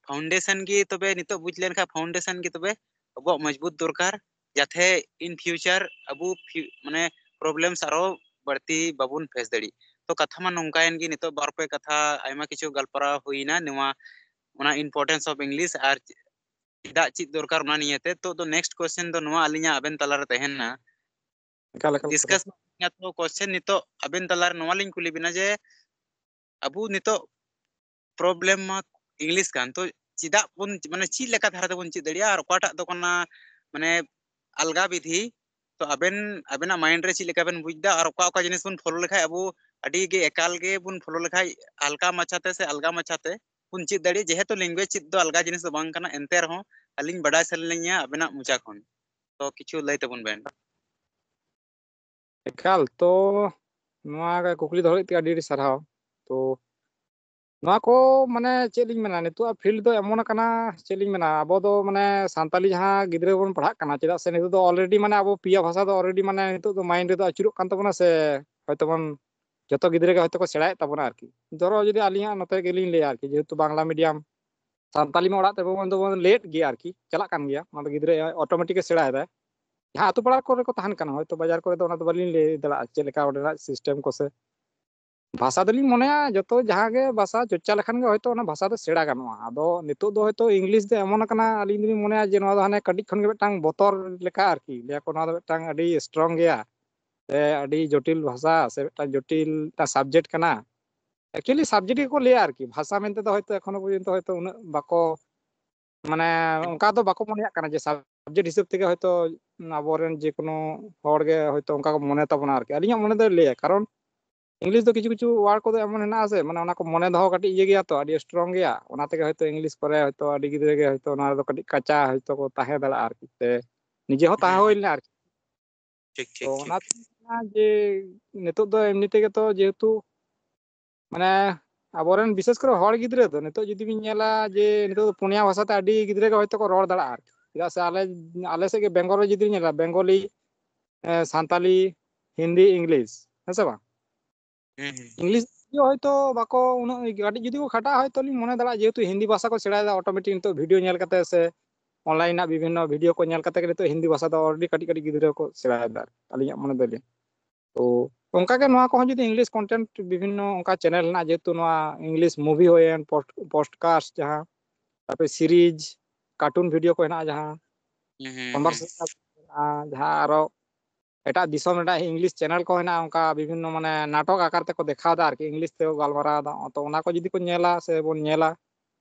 foundation ᱜᱮ ᱛᱚᱵᱮ ᱱᱤᱛᱚᱜ ᱵᱩᱡᱽ ᱞᱮᱱᱠᱷᱟᱱ foundation ᱜᱮ ᱛᱚᱵᱮ ᱟᱵᱚᱣᱟᱜ ᱢᱚᱡᱽᱵᱩᱛ ᱫᱚᱨᱠᱟᱨ, ᱡᱟᱛᱮ in future ᱟᱵᱚ ᱯᱷᱤ-, ᱢᱟᱱᱮ problems ᱟᱨᱚ ᱵᱟᱹᱲᱛᱤ ᱵᱟᱵᱚᱱ face ᱫᱟᱲᱮᱜ᱾ ᱛᱚ ᱠᱟᱛᱷᱟ ᱢᱟ ᱱᱚᱝᱠᱟᱭᱮᱱ ᱜᱮ, ᱱᱤᱛᱚᱜ ᱵᱟᱨ ᱯᱮ ᱠᱟᱛᱷᱟ ᱟᱭᱢᱟ ᱠᱤᱪᱷᱩ ᱜᱟᱞᱯᱟᱨᱟᱣ ᱦᱩᱭᱱᱟ ᱱᱚᱣᱟ, ᱚᱱᱟ importance of English ᱟᱨ ᱪᱮᱫᱟᱜ ᱪᱮᱫ ᱫᱚᱨᱠᱟᱨ ᱚᱱᱟ ᱱᱤᱭᱮᱛᱮ᱾ ᱛᱚ, ᱛᱚ next question ᱫᱚ ᱱᱚᱣᱟ ᱟᱹᱞᱤᱧᱟᱜ ᱟᱵᱮᱱ ᱛᱟᱞᱟᱨᱮ ᱛᱟᱦᱮᱱᱟ᱾ ᱮᱠᱟᱞ, ᱮᱠᱟᱞ, ᱮᱠᱟᱞ᱾ Discuss ᱢᱟ ᱦᱩᱭᱱᱟ, ᱛᱚ question ᱱᱤᱛᱚᱜ ᱟᱵᱮᱱ ᱛᱟᱞᱟᱨᱮ ᱱᱚᱣᱟ ᱞᱤᱧ ᱠᱩᱞᱤ ᱵᱮᱱᱟ ᱡᱮ ᱟᱵᱚ ᱱᱤᱛᱚᱜ problem ᱢᱟ English ᱠᱟᱱ, ᱛᱚ ᱪᱮᱫᱟᱜ ᱵᱚᱱ, ᱢᱟᱱᱮ ᱪᱮᱫ ᱞᱮᱠᱟ ᱫᱷᱟᱨᱟ ᱛᱮᱵᱚᱱ ᱪᱮᱫ ᱫᱟᱲᱮᱭᱟᱜᱼᱟ ᱟᱨ ᱚᱠᱟᱴᱟᱜ ᱫᱚ ᱠᱟᱱᱟ ᱢᱟᱱᱮ ᱟᱞᱜᱟ ᱵᱤᱫᱷᱤ? ᱛᱚ ᱟᱵᱮᱱ, ᱟᱵᱮᱱᱟᱜ mind ᱨᱮ ᱪᱮᱫ ᱞᱮᱠᱟ ᱵᱮᱱ ᱵᱩᱡᱽ ᱮᱫᱟ ᱟᱨ ᱚᱠᱟ ᱚᱠᱟ ᱡᱤᱱᱤᱥ ᱵᱚᱱ follow ᱞᱮᱠᱷᱟᱡ ᱟᱵᱚ ᱟᱹᱰᱤ ᱜᱮ ᱮᱠᱟᱞ ᱜᱮ ᱵᱚᱱ ᱯᱷᱚᱞᱳ ᱞᱮᱠᱷᱟᱡ ᱦᱟᱞᱠᱟ ᱢᱟᱪᱷᱟ ᱛᱮ ᱥᱮ ᱟᱞᱜᱟ ᱢᱟᱪᱷᱟ ᱛᱮ ᱵᱚᱱ ᱪᱮᱫ ᱫᱟᱲᱮᱭᱟᱜᱼᱟ᱾ ᱡᱮᱦᱮᱛᱩ ᱞᱮᱝᱜᱩᱭᱮᱡᱽ ᱪᱮᱫ ᱫᱚ ᱟᱞᱜᱟ ᱡᱤᱱᱤᱥ ᱫᱚ ᱵᱟᱝ ᱠᱟᱱᱟ, ᱮᱱᱛᱮ ᱨᱮᱦᱚᱸ ᱟᱹᱞᱤᱧ ᱵᱟᱰᱟᱭ ᱥᱟᱱᱟ ᱞᱤᱧᱟ ᱟᱵᱮᱱᱟᱜ ᱢᱚᱪᱟ ᱠᱷᱚᱱ, ᱛᱚ ᱠᱤᱪᱷᱩ ᱞᱟᱹᱭ ᱛᱟᱵᱚᱱ ᱵᱮᱱ᱾ ᱮᱠᱟᱞ, ᱛᱚ ᱱᱚᱣᱟ ᱠᱩᱠᱞᱤ ᱫᱚᱦᱚ ᱞᱟᱹᱜᱤᱫ ᱛᱮ ᱟᱹᱰᱤ ᱟᱹᱰᱤ ᱥᱟᱨᱦᱟᱣ᱾ ᱛᱚ ᱱᱚᱣᱟ ᱠᱚ ᱢᱟᱱᱮ ᱪᱮᱫ ᱞᱤᱧ ᱢᱮᱱᱟ, ᱱᱤᱛᱚᱜ ᱟᱜ ᱯᱷᱤᱞᱰ ᱫᱚ ᱮᱢᱚᱱ ᱟᱠᱟᱱᱟ, ᱪᱮᱫ ᱞᱤᱧ ᱢᱮᱱᱟ, ᱟᱵᱚ ᱫᱚ ᱢᱟᱱᱮ ᱥᱟᱱᱛᱟᱞᱤ ᱡᱟᱦᱟᱸ ᱜᱤᱫᱽᱨᱟᱹ ᱵᱚᱱ ᱯᱟᱲᱦᱟᱜ ᱠᱟᱱᱟ, ᱪᱮᱫᱟᱜ ᱥᱮ ᱱᱤᱛᱚᱜ ᱫᱚ ᱚᱞᱨᱮᱰᱤ ᱢᱟᱱᱮ ᱟᱵᱚ ᱯᱮᱭᱟ ᱵᱷᱟᱥᱟ ᱫᱚ ᱚᱞᱨᱮᱰᱤ ᱢᱟᱱᱮ ᱱᱤᱛᱚᱜ ᱫᱚ ᱢᱟᱭᱤᱱᱰ ᱨᱮᱫᱚ ᱟᱹᱪᱩᱨᱚᱜ ᱠᱟᱱ ᱛᱟᱵᱚᱱᱟ ᱥᱮ, ᱦᱚᱭᱛᱚ ᱵᱚᱱ ᱡᱚᱛᱚ ᱜᱤᱫᱽᱨᱟᱹ ᱜᱮ ᱦᱚᱭᱛᱚ ᱠᱚ ᱥᱮᱬᱟᱭᱮᱫ ᱛᱟᱵᱚᱱᱟ ᱟᱨᱠᱤ᱾ ᱫᱷᱚᱨᱚ ᱡᱩᱫᱤ ᱟᱹᱞᱤᱧᱟᱜ ᱱᱚᱛᱮ ᱜᱮᱞᱤᱧ ᱞᱟᱹᱭᱟ ᱟᱨᱠᱤ, ᱡᱮᱦᱮᱛᱩ ᱵᱟᱝᱞᱟ ᱢᱤᱰᱤᱭᱟᱢ, ᱥᱟᱱᱛᱟᱞᱤ ᱢᱟ ᱚᱲᱟᱜ ᱛᱮ ᱵᱚᱱ ᱫᱚᱵᱚᱱ ᱞᱮᱴ ᱜᱮᱭᱟ ᱟᱨᱠᱤ, ᱪᱟᱞᱟᱜ ᱠᱟᱱ ᱜᱮᱭᱟ, ᱚᱱᱟ ᱫᱚ ᱜᱤᱫᱽᱨᱟᱹ ᱚᱴᱳᱢᱮᱴᱤᱠ ᱮ ᱥᱮᱬᱟᱭᱮᱫᱟᱭ᱾ ᱡᱟᱦᱟᱸ ᱟᱛᱳ ᱯᱟᱲᱟ ᱠᱚᱨᱮ ᱠᱚ ᱛᱟᱦᱮᱱ ᱠᱟᱱᱟ, ᱦᱚᱭᱛᱚ ᱵᱟᱡᱟᱨ ᱠᱚᱨᱮ ᱫᱚ ᱚᱱᱟ ᱫᱚ ᱵᱟᱹᱞᱤᱧ ᱞᱟᱹᱭ ᱫᱟᱲᱮᱭᱟᱜᱼᱟ ᱪᱮᱫ ᱞᱮᱠᱟ ᱚᱸᱰᱮᱱᱟᱜ ᱥᱤᱥᱴᱮᱢ ᱠᱚ ᱥᱮ᱾ ᱵᱷᱟᱥᱟ ᱫᱚᱞᱤᱧ ᱢᱚᱱᱮᱭᱟ ᱡᱚᱛᱚ ᱡᱟᱦᱟᱸ ᱜᱮ ᱵᱷᱟᱥᱟ ᱪᱚᱨᱪᱟ ᱞᱮᱠᱷᱟᱱ ᱜᱮ ᱦᱚᱭᱛᱚ ᱚᱱᱟ ᱵᱷᱟᱥᱟ ᱫᱚ ᱥᱮᱬᱟ ᱜᱟᱱᱚᱜᱼᱟ᱾ ᱟᱫᱚ ᱱᱤᱛᱚᱜ ᱫᱚ ᱦᱚᱭᱛᱚ ᱤᱝᱞᱤᱥ ᱫᱚ ᱮᱢᱚᱱ ᱟᱠᱟᱱᱟ, ᱟᱹᱞᱤᱧ ᱫᱚᱞᱤᱧ ᱢᱚᱱᱮᱭᱟ ᱡᱮ ᱱᱚᱣᱟ ᱫᱚ ᱦᱟᱱᱮ ᱠᱟᱹᱴᱤᱡ ᱠᱷᱚᱱ ᱜᱮ ᱢᱤᱫᱴᱟᱝ ᱵᱚᱛᱚᱨ ᱞᱮᱠᱟ ᱟᱨᱠᱤ, ᱞᱟᱹᱭᱟ ᱠᱚ ᱱᱚᱣᱟ ᱫᱚ ᱢᱤᱫᱴᱟᱝ ᱟᱹᱰᱤ ᱥᱴᱨᱚᱝ ᱜᱮᱭᱟ ᱥᱮ ᱟᱹᱰᱤ ᱡᱚᱴᱤᱞ ᱵᱷᱟᱥᱟ ᱥᱮ ᱢᱤᱫᱴᱟᱝ ᱡᱚᱴᱤᱞ ᱢᱤᱫᱴᱟᱝ ᱥᱟᱵᱡᱮᱠᱴ ᱠᱟᱱᱟ᱾ ᱮᱠᱪᱩᱭᱮᱞᱤ ᱥᱟᱵᱡᱮᱠᱴ ᱜᱮᱠᱚ ᱞᱟᱹᱭᱟ ᱟᱨᱠᱤ, ᱵᱷᱟᱥᱟ ᱢᱮᱱᱛᱮ ᱫᱚ ᱦᱚᱭᱛᱚ ᱮᱠᱷᱚᱱᱳ ᱯᱚᱨᱡᱚᱱᱛᱚ ᱦᱚᱭᱛᱚ ᱩᱱᱟᱹᱜ ᱵᱟᱠᱚ, ᱢᱟᱱᱮ ᱚᱱᱠᱟ ᱫᱚ ᱵᱟᱠᱚ ᱢᱚᱱᱮᱭᱟᱜ ᱠᱟᱱᱟ ᱡᱮ ᱥᱟᱵᱡᱮᱠᱴ ᱦᱤᱥᱟᱹᱵ ᱛᱮᱜᱮ ᱦᱚᱭᱛᱚ ᱟᱵᱚᱨᱮᱱ ᱡᱮᱠᱳᱱᱳ ᱦᱚᱲ ᱜᱮ ᱦᱚᱭᱛᱚ ᱚᱱᱠᱟ ᱠᱚ ᱢᱚᱱᱮ ᱛᱟᱵᱚᱱᱟ ᱟᱨᱠᱤ᱾ ᱟᱹᱞᱤᱧᱟᱜ ᱢᱚᱱᱮ ᱫᱚᱭ ᱞᱟᱹᱭᱟ, ᱠᱟᱨᱚᱱ ᱤᱝᱞᱤᱥ ᱫᱚ ᱠᱤᱪᱷᱩ ᱠᱤᱪᱷᱩ ᱣᱟᱨᱰ ᱠᱚᱫᱚ ᱮᱢᱚᱱ ᱦᱮᱱᱟᱜᱼᱟ ᱥᱮ, ᱢᱟᱱᱮ ᱚᱱᱟ ᱠᱚ ᱢᱚᱱᱮ ᱫᱚᱦᱚ ᱠᱟᱹᱴᱤᱡ ᱤᱭᱟᱹ ᱜᱮᱭᱟ ᱛᱚ, ᱟᱹᱰᱤ ᱥᱴᱨᱚᱝ ᱜᱮᱭᱟ, ᱚᱱᱟ ᱛᱮᱜᱮ ᱦᱚᱭᱛᱚ ᱤᱝᱞᱤᱥ ᱠᱚᱨᱮ ᱦᱚᱭᱛᱚ ᱟᱹᱰᱤ ᱜᱤᱫᱽᱨᱟᱹ ᱜᱮ ᱦᱚᱭᱛᱚ ᱚᱱᱟ ᱨᱮᱫᱚ ᱠᱟᱹᱴᱤᱡ ᱠᱟᱪᱟ ᱦᱚᱭᱛᱚ ᱠᱚ ᱛᱟᱦᱮᱸ ᱫᱟᱲᱮᱭᱟᱜᱼᱟ ᱟᱨᱠᱤ᱾ ᱥᱮ ᱱᱤᱡᱮ ᱦᱚᱸ ᱛᱟᱦᱮᱸ ᱦᱩᱸ, ᱦᱩᱭ ᱦᱩᱸ᱾ ᱞᱮᱱᱟ ᱟᱨᱠᱤ᱾ ᱴᱷᱤᱠ, ᱴᱷᱤᱠ, ᱛᱚ ᱴᱷᱤᱠ᱾ ᱚᱱᱟ ᱛᱮ ᱢᱮᱱᱟ ᱡᱮ ᱱᱤᱛᱚᱜ ᱫᱚ ᱮᱢᱱᱤ ᱛᱮᱜᱮ ᱛᱚ ᱡᱮᱦᱮᱛᱩ ᱢᱟᱱᱮ ᱟᱵᱚᱨᱮᱱ ᱵᱤᱥᱮᱥ ᱠᱚᱨᱮ ᱦᱚᱲ ᱜᱤᱫᱽᱨᱟᱹ ᱫᱚ ᱱᱤᱛᱚᱜ ᱡᱩᱫᱤ ᱵᱤᱱ ᱧᱮᱞᱟ ᱡᱮ ᱱᱤᱛᱚᱜ ᱫᱚ ᱯᱩᱱᱭᱟ ᱵᱷᱟᱥᱟ ᱛᱮ ᱟᱹᱰᱤ ᱜᱤᱫᱽᱨᱟᱹ ᱜᱮ ᱦᱚᱭᱛᱚ ᱠᱚ ᱨᱚᱲ ᱫᱟᱲᱮᱭᱟᱜᱼᱟ ᱟᱨᱠᱤ᱾ ᱪᱮᱫᱟᱜ ᱥᱮ ᱟᱞᱮ, ᱟᱞᱮ ᱥᱮᱫ ᱜᱮ ᱵᱮᱝᱜᱚᱞ ᱨᱮ ᱡᱩᱫᱤ ᱵᱤᱱ ᱧᱮᱞᱟ, ᱵᱮᱝᱜᱚᱞᱤ, ᱮ, ᱥᱟᱱᱛᱟᱞᱤ, ᱦᱤᱱᱫᱤ, ᱤᱝᱞᱤᱥ, ᱦᱮᱸ ᱥᱮ ᱵᱟᱝ? ᱦᱩᱸ, ᱦᱩᱸ, ᱦᱩᱸ᱾ ᱤᱝᱞᱤᱥ ᱦᱚᱭᱛᱚ ᱵᱟᱠᱚ ᱩᱱᱟᱹᱜ ᱠᱟᱹᱴᱤᱡ ᱡᱩᱫᱤ ᱠᱚ ᱠᱷᱟᱴᱟᱜᱼᱟ, ᱦᱚᱭᱛᱚ ᱞᱤᱧ ᱢᱚᱱᱮ ᱫᱟᱲᱮᱭᱟᱜᱼᱟ, ᱡᱮᱦᱮᱛᱩ ᱦᱤᱱᱫᱤ ᱵᱷᱟᱥᱟ ᱠᱚ ᱥᱮᱬᱟᱭᱮᱫᱟ, ᱚᱴᱳᱢᱮᱴᱤᱠ ᱱᱤᱛᱚᱜ ᱵᱷᱤᱰᱤᱭᱳ ᱧᱮᱞ ᱠᱟᱛᱮ ᱥᱮ ᱚᱱᱞᱟᱭᱤᱱ ᱨᱮᱱᱟᱜ ᱵᱤᱵᱷᱤᱱᱱᱚ ᱵᱷᱤᱰᱤᱭᱳ ᱠᱚ ᱧᱮᱞ ᱠᱟᱛᱮ ᱜᱮ ᱱᱤᱛᱚᱜ ᱦᱤᱱᱫᱤ ᱵᱷᱟᱥᱟ ᱫᱚ ᱚᱞᱨᱮᱰᱤ ᱠᱟᱹᱴᱤᱡ ᱠᱟᱹᱴᱤᱡ ᱜᱤᱫᱽᱨᱟᱹ ᱠᱚ ᱥᱮᱬᱟᱭᱮᱫᱟ, ᱟᱹᱞᱤᱧᱟᱜ ᱢᱚᱱᱮ ᱫᱚ ᱞᱟᱹᱭᱟ᱾ ᱛᱚ ᱚᱱᱠᱟ ᱜᱮ ᱱᱚᱣᱟ ᱠᱚᱦᱚᱸ ᱡᱩᱫᱤ ᱤᱝᱞᱤᱥ ᱠᱚᱱᱴᱮᱱᱴ ᱵᱤᱵᱷᱤᱱᱱᱚ ᱚᱱᱠᱟ ᱪᱮᱱᱮᱞ ᱦᱮᱱᱟᱜᱼᱟ, ᱡᱮᱦᱮᱛᱩ ᱱᱚᱣᱟ ᱤᱝᱞᱤᱥ ᱢᱩᱵᱷᱤ ᱦᱩᱭᱮᱱ, ᱯᱚᱰ-, ᱯᱚᱰᱠᱟᱥᱴ ᱡᱟᱦᱟᱸ, ᱛᱟᱨᱯᱚᱨᱮ ᱥᱤᱨᱤᱡᱽ, ᱠᱟᱨᱴᱩᱱ ᱵᱷᱤᱰᱤᱭᱳ ᱠᱚ ᱦᱮᱱᱟᱜᱼᱟ ᱡᱟᱦᱟᱸ, ᱦᱩᱸ, ᱦᱩᱸ, ᱦᱩᱸ᱾ ᱠᱚᱱᱵᱷᱟᱨᱥᱮᱥᱚᱱ ᱡᱟᱦᱟᱸ ᱟᱨᱚ ᱮᱴᱟᱜ ᱫᱤᱥᱚᱢ ᱨᱮᱱᱟᱜ ᱤᱝᱞᱤᱥ ᱪᱮᱱᱮᱞ ᱠᱚ ᱦᱮᱱᱟᱜᱼᱟ, ᱚᱱᱠᱟ ᱵᱤᱵᱷᱤᱱᱱᱚ ᱢᱟᱱᱮ ᱱᱟᱴᱚᱠ ᱟᱠᱟᱨ ᱛᱮᱠᱚ ᱫᱮᱠᱷᱟᱣ ᱮᱫᱟ ᱟᱨᱠᱤ, ᱤᱝᱞᱤᱥ ᱛᱮᱠᱚ ᱜᱟᱞᱢᱟᱨᱟᱣ ᱮᱫᱟ᱾ ᱛᱚ ᱚᱱᱟ ᱠᱚ ᱡᱩᱫᱤ ᱠᱚ ᱧᱮᱞᱟ ᱥᱮ ᱵᱚᱱ ᱧᱮᱞᱟ,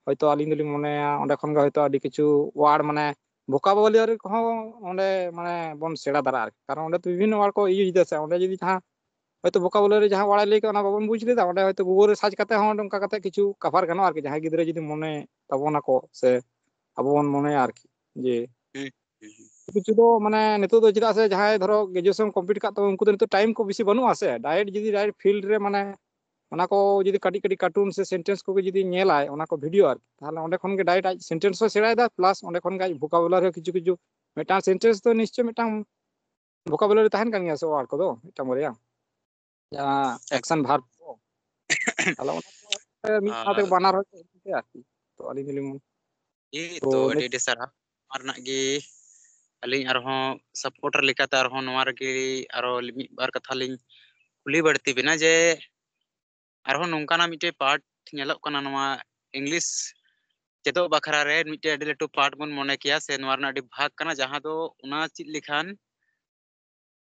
ᱦᱚᱭᱛᱳ ᱟᱹᱞᱤᱧ ᱫᱚᱞᱤᱧ ᱢᱚᱱᱮᱭᱟ ᱚᱸᱰᱮ ᱠᱷᱚᱱ ᱜᱮ ᱦᱚᱭᱛᱳ ᱟᱹᱰᱤ ᱠᱤᱪᱷᱩ ᱣᱟᱨᱰ ᱢᱟᱱᱮ ᱵᱷᱳᱠᱟᱵᱩᱞᱟᱨᱤ ᱠᱚᱦᱚᱸ ᱚᱸᱰᱮ ᱢᱟᱱᱮ ᱵᱚᱱ ᱥᱮᱬᱟ ᱫᱟᱲᱮᱭᱟᱜᱼᱟ ᱟᱨᱠᱤ᱾ ᱠᱟᱨᱚᱱ ᱚᱸᱰᱮ ᱛᱚ ᱵᱤᱵᱷᱤᱱᱱᱚ ᱣᱟᱨᱰ ᱠᱚ ᱤᱭᱩᱡᱽ ᱮᱫᱟ ᱥᱮ, ᱚᱸᱰᱮ ᱡᱩᱫᱤ ᱡᱟᱦᱟᱸ ᱦᱚᱭᱛᱳ vocabulary ᱡᱟᱦᱟᱸ ᱚᱲᱟᱜ ᱞᱟᱹᱭ ᱠᱮᱫ, ᱚᱱᱟ ᱵᱟᱵᱚᱱ ᱵᱩᱡᱽ ᱞᱮᱫᱟ, ᱚᱸᱰᱮ ᱦᱚᱭᱛᱳ Google ᱨᱮ search ᱠᱟᱛᱮ ᱦᱚᱸ ᱚᱱᱠᱟ ᱠᱟᱛᱮ ᱠᱤᱪᱷᱩ cover ᱜᱟᱱᱚᱜᱼᱟ ᱟᱨᱠᱤ, ᱡᱟᱦᱟᱸᱭ ᱜᱤᱫᱽᱨᱟᱹ ᱡᱩᱫᱤ ᱢᱚᱱᱮ ᱛᱟᱵᱚᱱᱟᱠᱚ ᱥᱮ ᱟᱵᱚ ᱵᱚᱱ ᱢᱚᱱᱮᱭᱟ ᱟᱨᱠᱤ, ᱡᱮ ᱦᱩᱸ, ᱦᱩᱸ, ᱦᱩᱸ᱾ ᱠᱤᱪᱷᱩ ᱫᱚ ᱢᱟᱱᱮ ᱱᱤᱛᱚᱜ ᱫᱚ ᱪᱮᱫᱟᱜ ᱥᱮ ᱡᱟᱦᱟᱸᱭ ᱫᱷᱚᱨᱚ graduation complete ᱠᱟᱜ ᱛᱟᱵᱚᱱ, ᱩᱱᱠᱩ ᱫᱚ ᱱᱤᱛᱚᱜ time ᱠᱚ ᱵᱮᱥᱤ ᱵᱟᱹᱱᱩᱜᱼᱟ ᱥᱮ, direct ᱡᱩᱫᱤ direct field ᱨᱮ ᱢᱟᱱᱮ ᱚᱱᱟ ᱠᱚ ᱡᱩᱫᱤ ᱠᱟᱹᱴᱤᱡ ᱠᱟᱹᱴᱤᱡ cartoon ᱥᱮ sentence ᱠᱚᱜᱮ ᱡᱩᱫᱤ ᱧᱮᱞᱟᱭ, ᱚᱱᱟ ᱠᱚ video ᱟᱨᱠᱤ, ᱛᱟᱦᱚᱞᱮ ᱚᱸᱰᱮ ᱠᱷᱚᱱ ᱜᱮ direct ᱟᱡ sentence ᱦᱚᱸ ᱥᱮᱬᱟᱭᱮᱫᱟ, plus ᱚᱸᱰᱮ ᱠᱷᱚᱱ ᱜᱮ ᱟᱡ vocabulary ᱦᱚᱸ ᱠᱤᱪᱷᱩ ᱠᱤᱪᱷᱩ, ᱢᱤᱫᱴᱟᱝ sentence ᱫᱚ ᱱᱤᱥᱪᱚᱭ ᱢᱤᱫᱴᱟᱝ vocabulary ᱛᱟᱦᱮᱱ ᱠᱟᱱ ᱜᱮᱭᱟ ᱥᱮ, word ᱠᱚᱫᱚ ᱢᱤᱫᱴᱟᱝ ᱵᱟᱨᱭᱟ, ᱡᱟᱦᱟᱸ action verb ᱠᱚ, ᱛᱟᱦᱚᱞᱮ ᱚᱱᱟ ᱠᱚ ᱢᱤᱫ ᱥᱟᱶᱛᱮ ᱟᱨ ᱵᱟᱱᱟᱨ ᱦᱚᱭ ᱛᱚ ᱟᱨᱠᱤ᱾ ᱛᱚ ᱟᱹᱞᱤᱧ ᱫᱚᱞᱤᱧ ᱢᱚᱱᱮ, ᱮᱭ ᱛᱚ ᱛᱚ ᱟᱹᱰᱤ ᱱᱤᱛ- ᱟᱹᱰᱤ ᱥᱟᱨᱦᱟᱣ ᱱᱚᱣᱟ ᱨᱮᱱᱟᱜ ᱜᱮ᱾ ᱟᱹᱞᱤᱧ ᱟᱨᱦᱚᱸ supporter ᱞᱮᱠᱟᱛᱮ ᱟᱨᱦᱚᱸ ᱱᱚᱣᱟ ᱨᱮᱜᱮ ᱟᱨᱦᱚᱸ ᱢᱤᱫ ᱵᱟᱨ ᱠᱟᱛᱷᱟ ᱞᱤᱧ ᱠᱩᱞᱤ ᱵᱟᱹᱲᱛᱤ ᱵᱮᱱᱟ ᱡᱮ ᱟᱨᱦᱚᱸ ᱱᱚᱝᱠᱟᱱᱟᱜ ᱢᱤᱫᱴᱮᱡ part ᱧᱮᱞᱚᱜ ᱠᱟᱱᱟ ᱱᱚᱣᱟ English ᱪᱮᱫᱚᱜ ᱵᱟᱠᱷᱨᱟ ᱨᱮ ᱢᱤᱫᱴᱮᱡ ᱟᱹᱰᱤ ᱞᱟᱹᱴᱩ part ᱵᱚᱱ ᱢᱚᱱᱮ ᱠᱮᱭᱟ ᱥᱮ ᱱᱚᱣᱟ ᱨᱮᱱᱟᱜ ᱟᱹᱰᱤ ᱵᱷᱟᱜᱽ ᱠᱟᱱᱟ, ᱡᱟᱦᱟᱸ ᱫᱚ ᱚᱱᱟ ᱪᱮᱫ ᱞᱮᱠᱷᱟᱱ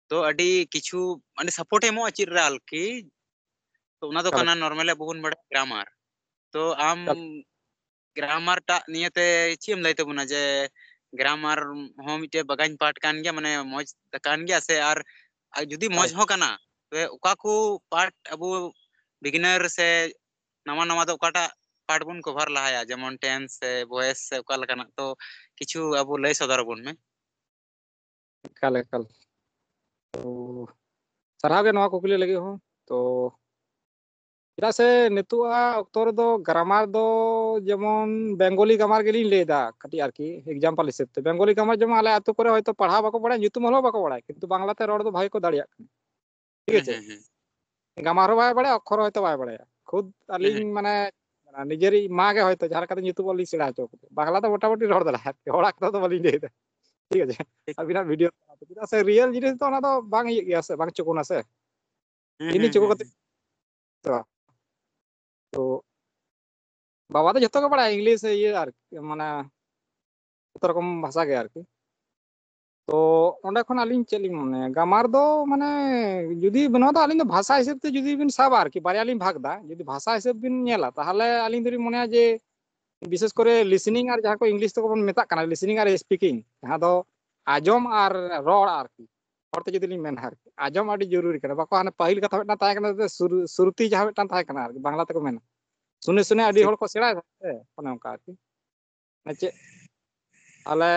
ᱫᱚ ᱟᱹᱰᱤ ᱠᱤᱪᱷᱩ ᱢᱟᱱᱮ support ᱮ ᱮᱢᱚᱜᱼᱟ ᱪᱮᱫ ᱨᱮ ᱟᱨᱠᱤ᱾ ᱛᱚ ᱚᱱᱟ ᱫᱚ ᱮᱠᱟᱞ ᱠᱟᱱᱟ normally ᱟᱵᱚ ᱵᱚᱱ ᱵᱟᱲᱟᱭᱟ grammar᱾ ᱛᱚ ᱟᱢ ᱮᱠᱟᱞ᱾ grammar ᱴᱟᱜ ᱱᱤᱭᱮᱛᱮ ᱪᱮᱫ ᱮᱢ ᱞᱟᱹᱭ ᱛᱟᱵᱚᱱᱟ ᱡᱮ grammar ᱦᱚᱸ ᱢᱤᱫᱴᱮᱡ ᱵᱟᱜᱟᱱ part ᱠᱟᱱ ᱜᱮᱭᱟ, ᱢᱟᱱᱮ ᱢᱚᱡᱽ ᱠᱟᱱ ᱜᱮᱭᱟ ᱥᱮ ᱟᱨ, ᱟᱨ ᱡᱩᱫᱤ ᱢᱚᱡᱽ ᱮᱠᱟᱞ᱾ ᱦᱚᱸ ᱠᱟᱱᱟ, ᱛᱚᱵᱮ ᱚᱠᱟ ᱠᱚ part ᱟᱵᱚ beginner ᱥᱮ ᱱᱟᱣᱟ ᱱᱟᱣᱟ ᱫᱚ ᱚᱠᱟᱴᱟᱜ part ᱵᱚᱱ cover ᱞᱟᱦᱟᱭᱟ, ᱡᱮᱢᱚᱱ tense ᱥᱮ voice ᱥᱮ ᱚᱠᱟ ᱞᱮᱠᱟᱱᱟᱜ? ᱛᱚ ᱠᱤᱪᱷᱩ ᱟᱵᱚ ᱞᱟᱹᱭ ᱥᱚᱫᱚᱨ ᱟᱵᱚᱱ ᱢᱮ᱾ ᱮᱠᱟᱞ, ᱮᱠᱟᱞ᱾ ᱛᱚ, ᱥᱟᱨᱦᱟᱣ ᱜᱮ ᱱᱚᱣᱟ ᱠᱩᱠᱞᱤ ᱞᱟᱹᱜᱤᱫ ᱦᱚᱸ᱾ ᱛᱚ, ᱪᱮᱫᱟᱜ ᱥᱮ ᱱᱤᱛᱚᱜᱟᱜ ᱚᱠᱛᱚ ᱨᱮᱫᱚ grammar ᱫᱚ ᱡᱮᱢᱚᱱ Bengali grammar ᱜᱮᱞᱤᱧ ᱞᱟᱹᱭ ᱮᱫᱟ, ᱠᱟᱹᱴᱤᱡ ᱟᱨᱠᱤ example ᱦᱤᱥᱟᱹᱵ ᱛᱮ᱾ Bengali grammar ᱡᱮᱢᱚᱱ ᱟᱞᱮ ᱟᱹᱛᱩ ᱠᱚᱨᱮ ᱦᱚᱭᱛᱳ ᱯᱟᱲᱦᱟᱣ ᱵᱟᱠᱚ ᱵᱟᱲᱟᱭᱟ, ᱧᱩᱛᱩᱢ ᱦᱚᱸ ᱵᱟᱠᱚ ᱵᱟᱲᱟᱭᱟ, ᱠᱤᱱᱛᱩ ᱵᱟᱝᱞᱟ ᱛᱮ ᱨᱚᱲ ᱫᱚ ᱵᱷᱟᱜᱮ ᱠᱚ ᱫᱟᱲᱮᱭᱟᱜ ᱠᱟᱱᱟ᱾ ᱴᱷᱤᱠ ᱦᱩᱸ, ᱟᱪᱷᱮ? ᱦᱩᱸ, ᱦᱩᱸ᱾ Grammar ᱦᱚᱸ ᱵᱟᱭ ᱵᱟᱲᱟᱭᱟ, ᱚᱠᱠᱷᱚᱨ ᱦᱚᱸ ᱦᱚᱭᱛᱳ ᱵᱟᱭ ᱵᱟᱲᱟᱭᱟ᱾ ᱠᱷᱩᱫ ᱦᱩᱸ, ᱟᱹᱞᱤᱧ ᱦᱩᱸ᱾ ᱢᱟᱱᱮ ᱱᱤᱡᱮᱨᱤᱡ ᱢᱟ ᱜᱮ ᱦᱚᱭᱛᱳ ᱡᱟᱦᱟᱸ ᱞᱮᱠᱟᱛᱮ ᱧᱩᱛᱩᱢ ᱚᱞ ᱞᱤᱧ ᱥᱮᱬᱟ ᱦᱚᱪᱚ ᱠᱟᱫᱮᱭᱟ᱾ ᱵᱟᱝᱞᱟ ᱫᱚ ᱢᱚᱴᱟᱢᱩᱴᱤ ᱨᱚᱲ ᱫᱟᱲᱮᱭᱟᱜᱼᱟ, ᱚᱲᱟᱜ ᱠᱚᱨᱮ ᱫᱚ ᱵᱟᱹᱞᱤᱧ ᱞᱟᱹᱭ ᱮᱫᱟ᱾ ᱴᱷᱤᱠ ᱟᱪᱷᱮ? ᱴᱷᱤᱠ᱾ ᱟᱹᱵᱤᱱᱟᱜ video ᱪᱮᱫᱟᱜ ᱥᱮ real ᱡᱤᱱᱤᱥ ᱫᱚ ᱚᱱᱟ ᱫᱚ ᱵᱟᱝ ᱤᱭᱟᱹᱜ ᱜᱮᱭᱟ ᱥᱮ, ᱵᱟᱝ ᱪᱚᱠᱩᱱᱟ ᱥᱮ᱾ ᱦᱩᱸ, ᱤᱧ ᱦᱩᱸ, ᱪᱚᱠᱩ ᱦᱩᱸ, ᱠᱟᱛᱮ ᱦᱩᱸ᱾ ᱛᱚ, ᱛᱚ ᱵᱟᱵᱟ ᱫᱚ ᱡᱷᱚᱛᱚ ᱜᱮ ᱵᱟᱲᱟᱭᱟ, English ᱤᱭᱟᱹ ᱟᱨᱠᱤ, ᱢᱟᱱᱮ ᱡᱷᱚᱛᱚ ᱨᱚᱠᱚᱢ ᱵᱷᱟᱥᱟ ᱜᱮ ᱟᱨᱠᱤ᱾ ᱛᱚ ᱚᱸᱰᱮ ᱠᱷᱚᱱ ᱟᱹᱞᱤᱧ ᱪᱮᱫ ᱞᱤᱧ ᱢᱚᱱᱮᱭᱟ, grammar ᱫᱚ ᱢᱟᱱᱮ ᱡᱩᱫᱤ ᱱᱚᱣᱟ ᱫᱚ ᱟᱹᱞᱤᱧ ᱫᱚ ᱵᱷᱟᱥᱟ ᱦᱤᱥᱟᱹᱵ ᱛᱮ ᱡᱩᱫᱤ ᱵᱤᱱ ᱥᱟᱵᱟ ᱟᱨᱠᱤ, ᱵᱟᱨᱭᱟ ᱞᱤᱧ ᱵᱷᱟᱜᱽ ᱫᱟ, ᱡᱩᱫᱤ ᱵᱷᱟᱥᱟ ᱦᱤᱥᱟᱹᱵ ᱵᱤᱱ ᱧᱮᱞᱟ, ᱛᱟᱦᱚᱞᱮ ᱟᱹᱞᱤᱧ ᱫᱚᱞᱤᱧ ᱢᱚᱱᱮᱭᱟ ᱡᱮ ᱵᱤᱥᱮᱥ ᱠᱚᱨᱮ listening ᱟᱨ ᱡᱟᱦᱟᱸ ᱠᱚ English ᱛᱮᱠᱚ ᱵᱚᱱ ᱢᱮᱛᱟᱜ ᱠᱟᱱᱟ, listening ᱟᱨ speaking, ᱡᱟᱦᱟᱸ ᱫᱚ ᱟᱸᱡᱚᱢ ᱟᱨ ᱨᱚᱲ ᱟᱨᱠᱤ, ᱦᱚᱲᱛᱮ ᱡᱩᱫᱤ ᱞᱤᱧ ᱢᱮᱱᱟ ᱟᱨᱠᱤ, ᱟᱸᱡᱚᱢ ᱟᱹᱰᱤ ᱡᱚᱨᱩᱨᱤ ᱠᱟᱱᱟ᱾ ᱵᱟᱠᱚ ᱦᱟᱱᱮ ᱯᱟᱹᱦᱤᱞ ᱠᱟᱛᱷᱟ ᱢᱤᱫᱴᱟᱝ ᱛᱟᱦᱮᱸ ᱠᱟᱱᱟ, ᱥᱩᱨᱩ-, ᱥᱩᱨᱛᱤ ᱡᱟᱦᱟᱸ ᱢᱤᱫᱴᱟᱝ ᱛᱟᱦᱮᱸ ᱠᱟᱱᱟ ᱟᱨᱠᱤ, ᱵᱟᱝᱞᱟ ᱛᱮᱠᱚ ᱢᱮᱱᱟ, ᱥᱩᱱᱮ ᱥᱩᱱᱮ ᱟᱹᱰᱤ ᱦᱚᱲ ᱠᱚ ᱥᱮᱬᱟᱭᱮᱫᱟ ᱥᱮ, ᱚᱱᱮ ᱚᱱᱠᱟ ᱟᱨᱠᱤ᱾ ᱢᱟᱱᱮ ᱪᱮᱫ, ᱛᱟᱦᱚᱞᱮ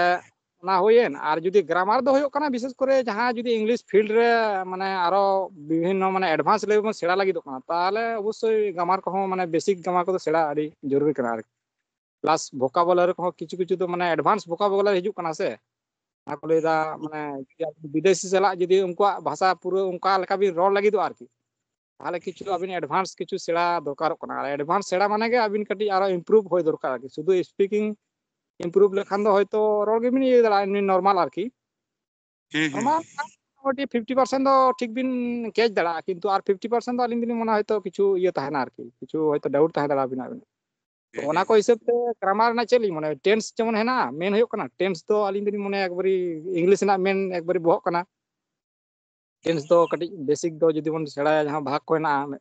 ᱚᱱᱟ ᱦᱩᱭᱮᱱ᱾ ᱟᱨ ᱡᱩᱫᱤ ᱜᱨᱟᱢᱟᱨ ᱫᱚ ᱦᱩᱭᱩᱜ ᱠᱟᱱᱟ, ᱵᱤᱥᱮᱥ ᱠᱚᱨᱮ ᱡᱟᱦᱟᱸ ᱡᱩᱫᱤ ᱤᱝᱞᱤᱥ ᱯᱷᱤᱞᱰ ᱨᱮ ᱢᱟᱱᱮ ᱟᱨᱚ ᱵᱤᱵᱷᱤᱱᱱᱚ ᱢᱟᱱᱮ ᱮᱰᱵᱷᱟᱱᱥ ᱞᱮᱵᱮᱞ ᱵᱚᱱ ᱥᱮᱬᱟ ᱞᱟᱹᱜᱤᱫᱚᱜ ᱠᱟᱱᱟ, ᱛᱟᱦᱚᱞᱮ ᱚᱵᱚᱥᱥᱳᱭ ᱜᱨᱟᱢᱟᱨ ᱠᱚᱦᱚᱸ ᱢᱟᱱᱮ ᱵᱮᱥᱤᱠ ᱜᱨᱟᱢᱟᱨ ᱠᱚᱫᱚ ᱥᱮᱬᱟ ᱟᱹᱰᱤ ᱡᱚᱨᱩᱨᱤ ᱠᱟᱱᱟ ᱟᱨᱠᱤ᱾ ᱯᱞᱟᱥ ᱵᱷᱳᱠᱟᱵᱩᱞᱟᱨᱤ ᱠᱚᱦᱚᱸ ᱠᱤᱪᱷᱩ ᱠᱤᱪᱷᱩ ᱫᱚ ᱢᱟᱱᱮ ᱮᱰᱵᱷᱟᱱᱥ ᱵᱷᱳᱠᱟᱵᱩᱞᱟᱨᱤ ᱦᱤᱡᱩᱜ ᱠᱟᱱᱟ ᱥᱮ, ᱚᱱᱟ ᱠᱚ ᱞᱟᱹᱭᱫᱟ ᱢᱟᱱᱮ ᱡᱩᱫᱤ ᱟᱵᱚ ᱵᱤᱫᱮᱥᱤ ᱥᱟᱞᱟᱜ ᱡᱩᱫᱤ ᱩᱱᱠᱩᱣᱟᱜ ᱵᱷᱟᱥᱟ ᱯᱩᱨᱟᱹ ᱚᱱᱠᱟ ᱞᱮᱠᱟ ᱵᱤᱱ ᱨᱚᱲ ᱞᱟᱹᱜᱤᱫᱚᱜᱼᱟ ᱟᱨᱠᱤ, ᱛᱟᱦᱚᱞᱮ ᱠᱤᱪᱷᱩ ᱟᱹᱵᱤᱱ ᱮᱰᱵᱷᱟᱱᱥ ᱠᱤᱪᱷᱩ ᱥᱮᱬᱟ ᱫᱚᱨᱠᱟᱨᱚᱜ ᱠᱟᱱᱟ᱾ ᱟᱨ ᱮᱰᱵᱷᱟᱱᱥ ᱥᱮᱬᱟ ᱢᱟᱱᱮ ᱜᱮ ᱟᱹᱵᱤᱱ ᱠᱟᱹᱴᱤᱡ ᱟᱨᱚ ᱤᱢᱯᱨᱩᱵᱷ ᱦᱩᱭ ᱫᱚᱨᱠᱟᱨ ᱟᱨᱠᱤ᱾ ᱥᱩᱫᱷᱩ ᱥᱯᱤᱠᱤᱝ ᱤᱢᱯᱨᱩᱵᱷ ᱞᱮᱠᱷᱟᱱ ᱫᱚ ᱦᱚᱭᱛᱳ ᱨᱚᱲ ᱜᱮᱵᱤᱱ ᱤᱭᱟᱹ ᱫᱟᱲᱮᱭᱟᱜᱼᱟ, ᱮᱢᱱᱤ ᱱᱚᱨᱢᱟᱞ ᱟᱨᱠᱤ᱾ ᱦᱩᱸ, ᱦᱩᱸ᱾ ᱱᱚᱨᱢᱟᱞ ᱢᱚᱴᱟᱢᱩᱴᱤ ᱯᱷᱤᱯᱴᱤ ᱯᱟᱨᱥᱮᱱᱴ ᱫᱚ ᱴᱷᱤᱠ ᱵᱤᱱ ᱠᱮᱪ ᱫᱟᱲᱮᱭᱟᱜᱼᱟ, ᱠᱤᱱᱛᱩ ᱟᱨ ᱯᱷᱤᱯᱴᱤ ᱯᱟᱨᱥᱮᱱᱴ ᱫᱚ ᱟᱹᱞᱤᱧ ᱫᱚᱞᱤᱧ ᱢᱚᱱᱮ ᱦᱚᱭᱛᱳ ᱠᱤᱪᱷᱩ ᱤᱭᱟᱹ ᱛᱟᱦᱮᱱᱟ ᱟᱨᱠᱤ, ᱠᱤᱪᱷᱩ ᱦᱚᱭᱛᱳ ᱰᱟᱣᱩᱴ ᱛᱟᱦᱮᱸ ᱫᱟᱲᱮᱭᱟᱵᱤᱱᱟ ᱟᱹᱵᱤᱱᱟᱜ᱾ ᱛᱚ ᱦᱩᱸ, ᱚᱱᱟ ᱦᱩᱸ᱾ ᱠᱚ ᱦᱤᱥᱟᱹᱵ ᱛᱮ ᱜᱨᱟᱢᱟᱨ ᱨᱮᱱᱟᱜ ᱪᱮᱫ ᱞᱤᱧ ᱢᱚᱱᱮᱭᱟ, ᱴᱮᱱᱥ ᱡᱮᱢᱚᱱ ᱦᱮᱱᱟᱜᱼᱟ, ᱢᱮᱱ ᱦᱩᱭᱩᱜ ᱠᱟᱱᱟ, ᱴᱮᱱᱥ ᱫᱚ ᱟᱹᱞᱤᱧ ᱫᱚᱞᱤᱧ ᱢᱚᱱᱮᱭᱟ ᱮᱠᱵᱟᱨᱮ ᱤᱝᱞᱤᱥ ᱨᱮᱱᱟᱜ ᱢᱮᱱ ᱮᱠᱵᱟᱨᱮ ᱵᱚᱦᱚᱜ ᱠᱟᱱᱟ᱾ ᱴᱮᱱᱥ ᱫᱚ ᱠᱟᱹᱴᱤᱡ ᱵᱮᱥᱤᱠ ᱫᱚ ᱡᱩᱫᱤ ᱵᱚᱱ ᱥᱮᱬᱟᱭᱟ, ᱡᱟᱦᱟᱸ ᱵᱷᱟᱜᱽ ᱠᱚ ᱦᱮᱱᱟᱜᱼᱟ,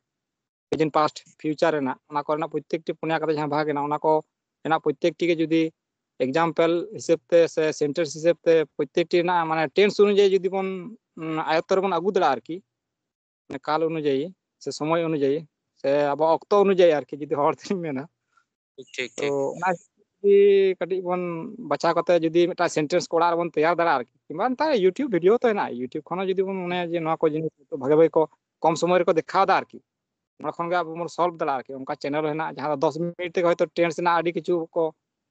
ᱯᱨᱮᱡᱮᱱᱴ, ᱯᱟᱥᱴ, ᱯᱷᱤᱭᱩᱪᱟᱨ ᱨᱮᱱᱟᱜ, ᱚᱱᱟ ᱠᱚᱨᱮᱱᱟᱜ ᱯᱨᱚᱛᱛᱮᱠᱴᱤ ᱯᱩᱱᱭᱟ ᱠᱟᱛᱮ ᱡᱟᱦᱟᱸ ᱵᱷᱟᱜᱽ ᱦᱮᱱᱟᱜᱼᱟ, ᱚᱱᱟ ᱠᱚ ᱨᱮᱱᱟᱜ ᱯᱨᱚᱛᱛᱮᱠᱴᱤ ᱜᱮ ᱡᱩᱫᱤ ᱮᱠᱡᱟᱢᱯᱮᱞ ᱦᱤᱥᱟᱹᱵ ᱛᱮ ᱥᱮ ᱥᱮᱱᱴᱮᱱᱥ ᱦᱤᱥᱟᱹᱵ ᱛᱮ ᱯᱨᱚᱛᱛᱮᱠᱴᱤ ᱨᱮᱱᱟᱜ ᱢᱟᱱᱮ ᱴᱮᱱᱥ ᱚᱱᱩᱡᱟᱭᱤ ᱡᱩᱫᱤ ᱵᱚᱱ, ᱩᱸ, ᱟᱭᱚᱛᱛᱚ ᱨᱮᱵᱚᱱ ᱟᱹᱜᱩ ᱫᱟᱲᱮᱭᱟᱜᱼᱟ ᱟᱨᱠᱤ, ᱢᱟᱱᱮ ᱠᱟᱞ ᱚᱱᱩᱡᱟᱭᱤ ᱥᱮ ᱥᱚᱢᱚᱭ ᱚᱱᱩᱡᱟᱭᱤ ᱥᱮ ᱟᱵᱚ ᱚᱠᱛᱚ ᱚᱱᱩᱡᱟᱭᱤ ᱟᱨᱠᱤ, ᱡᱩᱫᱤ ᱦᱚᱲ ᱛᱮᱧ ᱢᱮᱱᱟ, ᱴᱷᱤᱠ, ᱴᱷᱤᱠ, ᱛᱚ ᱴᱷᱤᱠ᱾ ᱚᱱᱟ ᱡᱩᱫᱤ ᱠᱟᱹᱴᱤᱡ ᱵᱚᱱ ᱵᱟᱪᱷᱟᱣ ᱠᱟᱛᱮ ᱡᱩᱫᱤ ᱢᱤᱫᱴᱟᱝ ᱥᱮᱱᱴᱮᱱᱥ ᱠᱚ ᱚᱲᱟᱜ ᱨᱮᱵᱚᱱ ᱛᱮᱭᱟᱨ ᱫᱟᱲᱮᱭᱟᱜᱼᱟ ᱟᱨᱠᱤ, ᱠᱤᱝᱵᱟ ᱱᱮᱛᱟᱨ YouTube ᱵᱷᱤᱰᱤᱭᱳ ᱛᱚ ᱦᱮᱱᱟᱜᱼᱟ, YouTube ᱠᱷᱚᱱ ᱦᱚᱸ ᱡᱩᱫᱤ ᱵᱚᱱ ᱢᱚᱱᱮᱭᱟ ᱡᱮ ᱱᱚᱣᱟ ᱠᱚ ᱡᱤᱱᱤᱥ ᱵᱷᱟᱜᱮ ᱵᱷᱟᱜᱮ ᱠᱚ ᱠᱚᱢ ᱥᱚᱢᱚᱭ ᱨᱮᱠᱚ ᱫᱮᱠᱷᱟᱣ ᱮᱫᱟ ᱟᱨᱠᱤ, ᱚᱱᱟ ᱠᱷᱚᱱ ᱜᱮ ᱟᱵᱚ ᱵᱚᱱ ᱥᱚᱞᱵᱷ ᱫᱟᱲᱮᱭᱟᱜᱼᱟ ᱟᱨᱠᱤ᱾ ᱚᱱᱠᱟ ᱪᱮᱱᱮᱞ ᱦᱮᱱᱟᱜᱼᱟ ᱡᱟᱦᱟᱸ ᱫᱚ ᱫᱚᱥ ᱢᱤᱱᱤᱴ ᱛᱮᱜᱮ ᱦᱚᱭᱛᱳ ᱴᱮᱱᱥ ᱨᱮᱱᱟᱜ ᱟᱹᱰᱤ ᱠᱤᱪᱷᱩ ᱠᱚ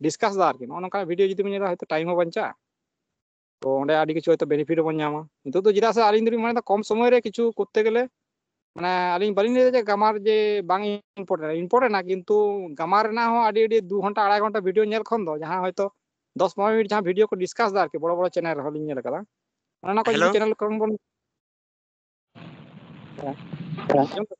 ᱰᱤᱥᱠᱟᱥ ᱮᱫᱟ ᱟᱨᱠᱤ᱾ ᱱᱚᱜᱼᱚ ᱱᱚᱝᱠᱟ ᱵᱷᱤᱰᱤᱭᱳ ᱡᱩᱫᱤ ᱵᱚᱱ ᱧᱮᱞᱟ, ᱦᱚᱭᱛᱳ ᱴᱟᱭᱤᱢ ᱦᱚᱸ ᱵᱟᱧᱪᱟᱜᱼᱟ᱾ ᱛᱚ ᱚᱸᱰᱮ ᱟᱹᱰᱤ ᱠᱤᱪᱷᱩ ᱦᱚᱭᱛᱳ ᱵᱮᱱᱤᱯᱷᱤᱴ ᱵᱚᱱ ᱧᱟᱢᱟ ᱱᱤᱛᱚᱜ ᱫᱚ, ᱪᱮᱫᱟᱜ ᱥᱮ ᱟᱹᱞᱤᱧ ᱫᱚᱞᱤᱧ ᱢᱚᱱᱮᱭᱮᱫᱟ ᱠᱚᱢ ᱥᱚᱢᱚᱭ ᱨᱮ ᱠᱤᱪᱷᱩ ᱠᱚᱨᱛᱮ ᱜᱮᱞᱮ, ᱢᱟᱱᱮ ᱟᱹᱞᱤᱧ ᱵᱟᱹᱞᱤᱧ ᱞᱟᱹᱭᱫᱟ ᱡᱮ ᱜᱨᱟᱢᱟᱨ ᱡᱮ ᱵᱟᱝ ᱤᱢᱯᱚᱨᱴᱮᱱᱴ, ᱤᱢᱯᱚᱨᱴᱮᱱᱴᱟ, ᱠᱤᱱᱛᱩ ᱜᱨᱟᱢᱟᱨ ᱨᱮᱱᱟᱜ ᱦᱚᱸ ᱟᱹᱰᱤ ᱟᱹᱰᱤ ᱫᱩ ᱜᱷᱚᱱᱴᱟ ᱟᱲᱟᱭ ᱜᱷᱚᱱᱴᱟ ᱵᱷᱤᱰᱤᱭᱳ ᱧᱮᱞ ᱠᱷᱚᱱ ᱫᱚ ᱡᱟᱦᱟᱸ ᱦᱚᱭᱛᱳ ᱫᱚᱥ ᱯᱚᱱᱨᱚ ᱢᱤᱱᱤᱴ ᱡᱟᱦᱟᱸ ᱵᱷᱤᱰᱤᱭᱳ ᱠᱚ ᱰᱤᱥᱠᱟᱥ ᱮᱫᱟ ᱟᱨᱠᱤ, ᱵᱚᱲᱚ ᱵᱚᱲᱚ ᱪᱮᱱᱮᱞ ᱨᱮᱦᱚᱸ ᱞᱤᱧ ᱧᱮᱞ ᱟᱠᱟᱫᱟ, ᱚᱱᱮ ᱚᱱᱟ ᱠᱚ ᱡᱩᱫᱤ ᱦᱮᱞᱳ? ᱪᱮᱱᱮᱞ ᱠᱷᱚᱱ ᱵᱚᱱ, ᱦᱮᱸ, ᱟᱸᱡᱚᱢ ᱫᱟ?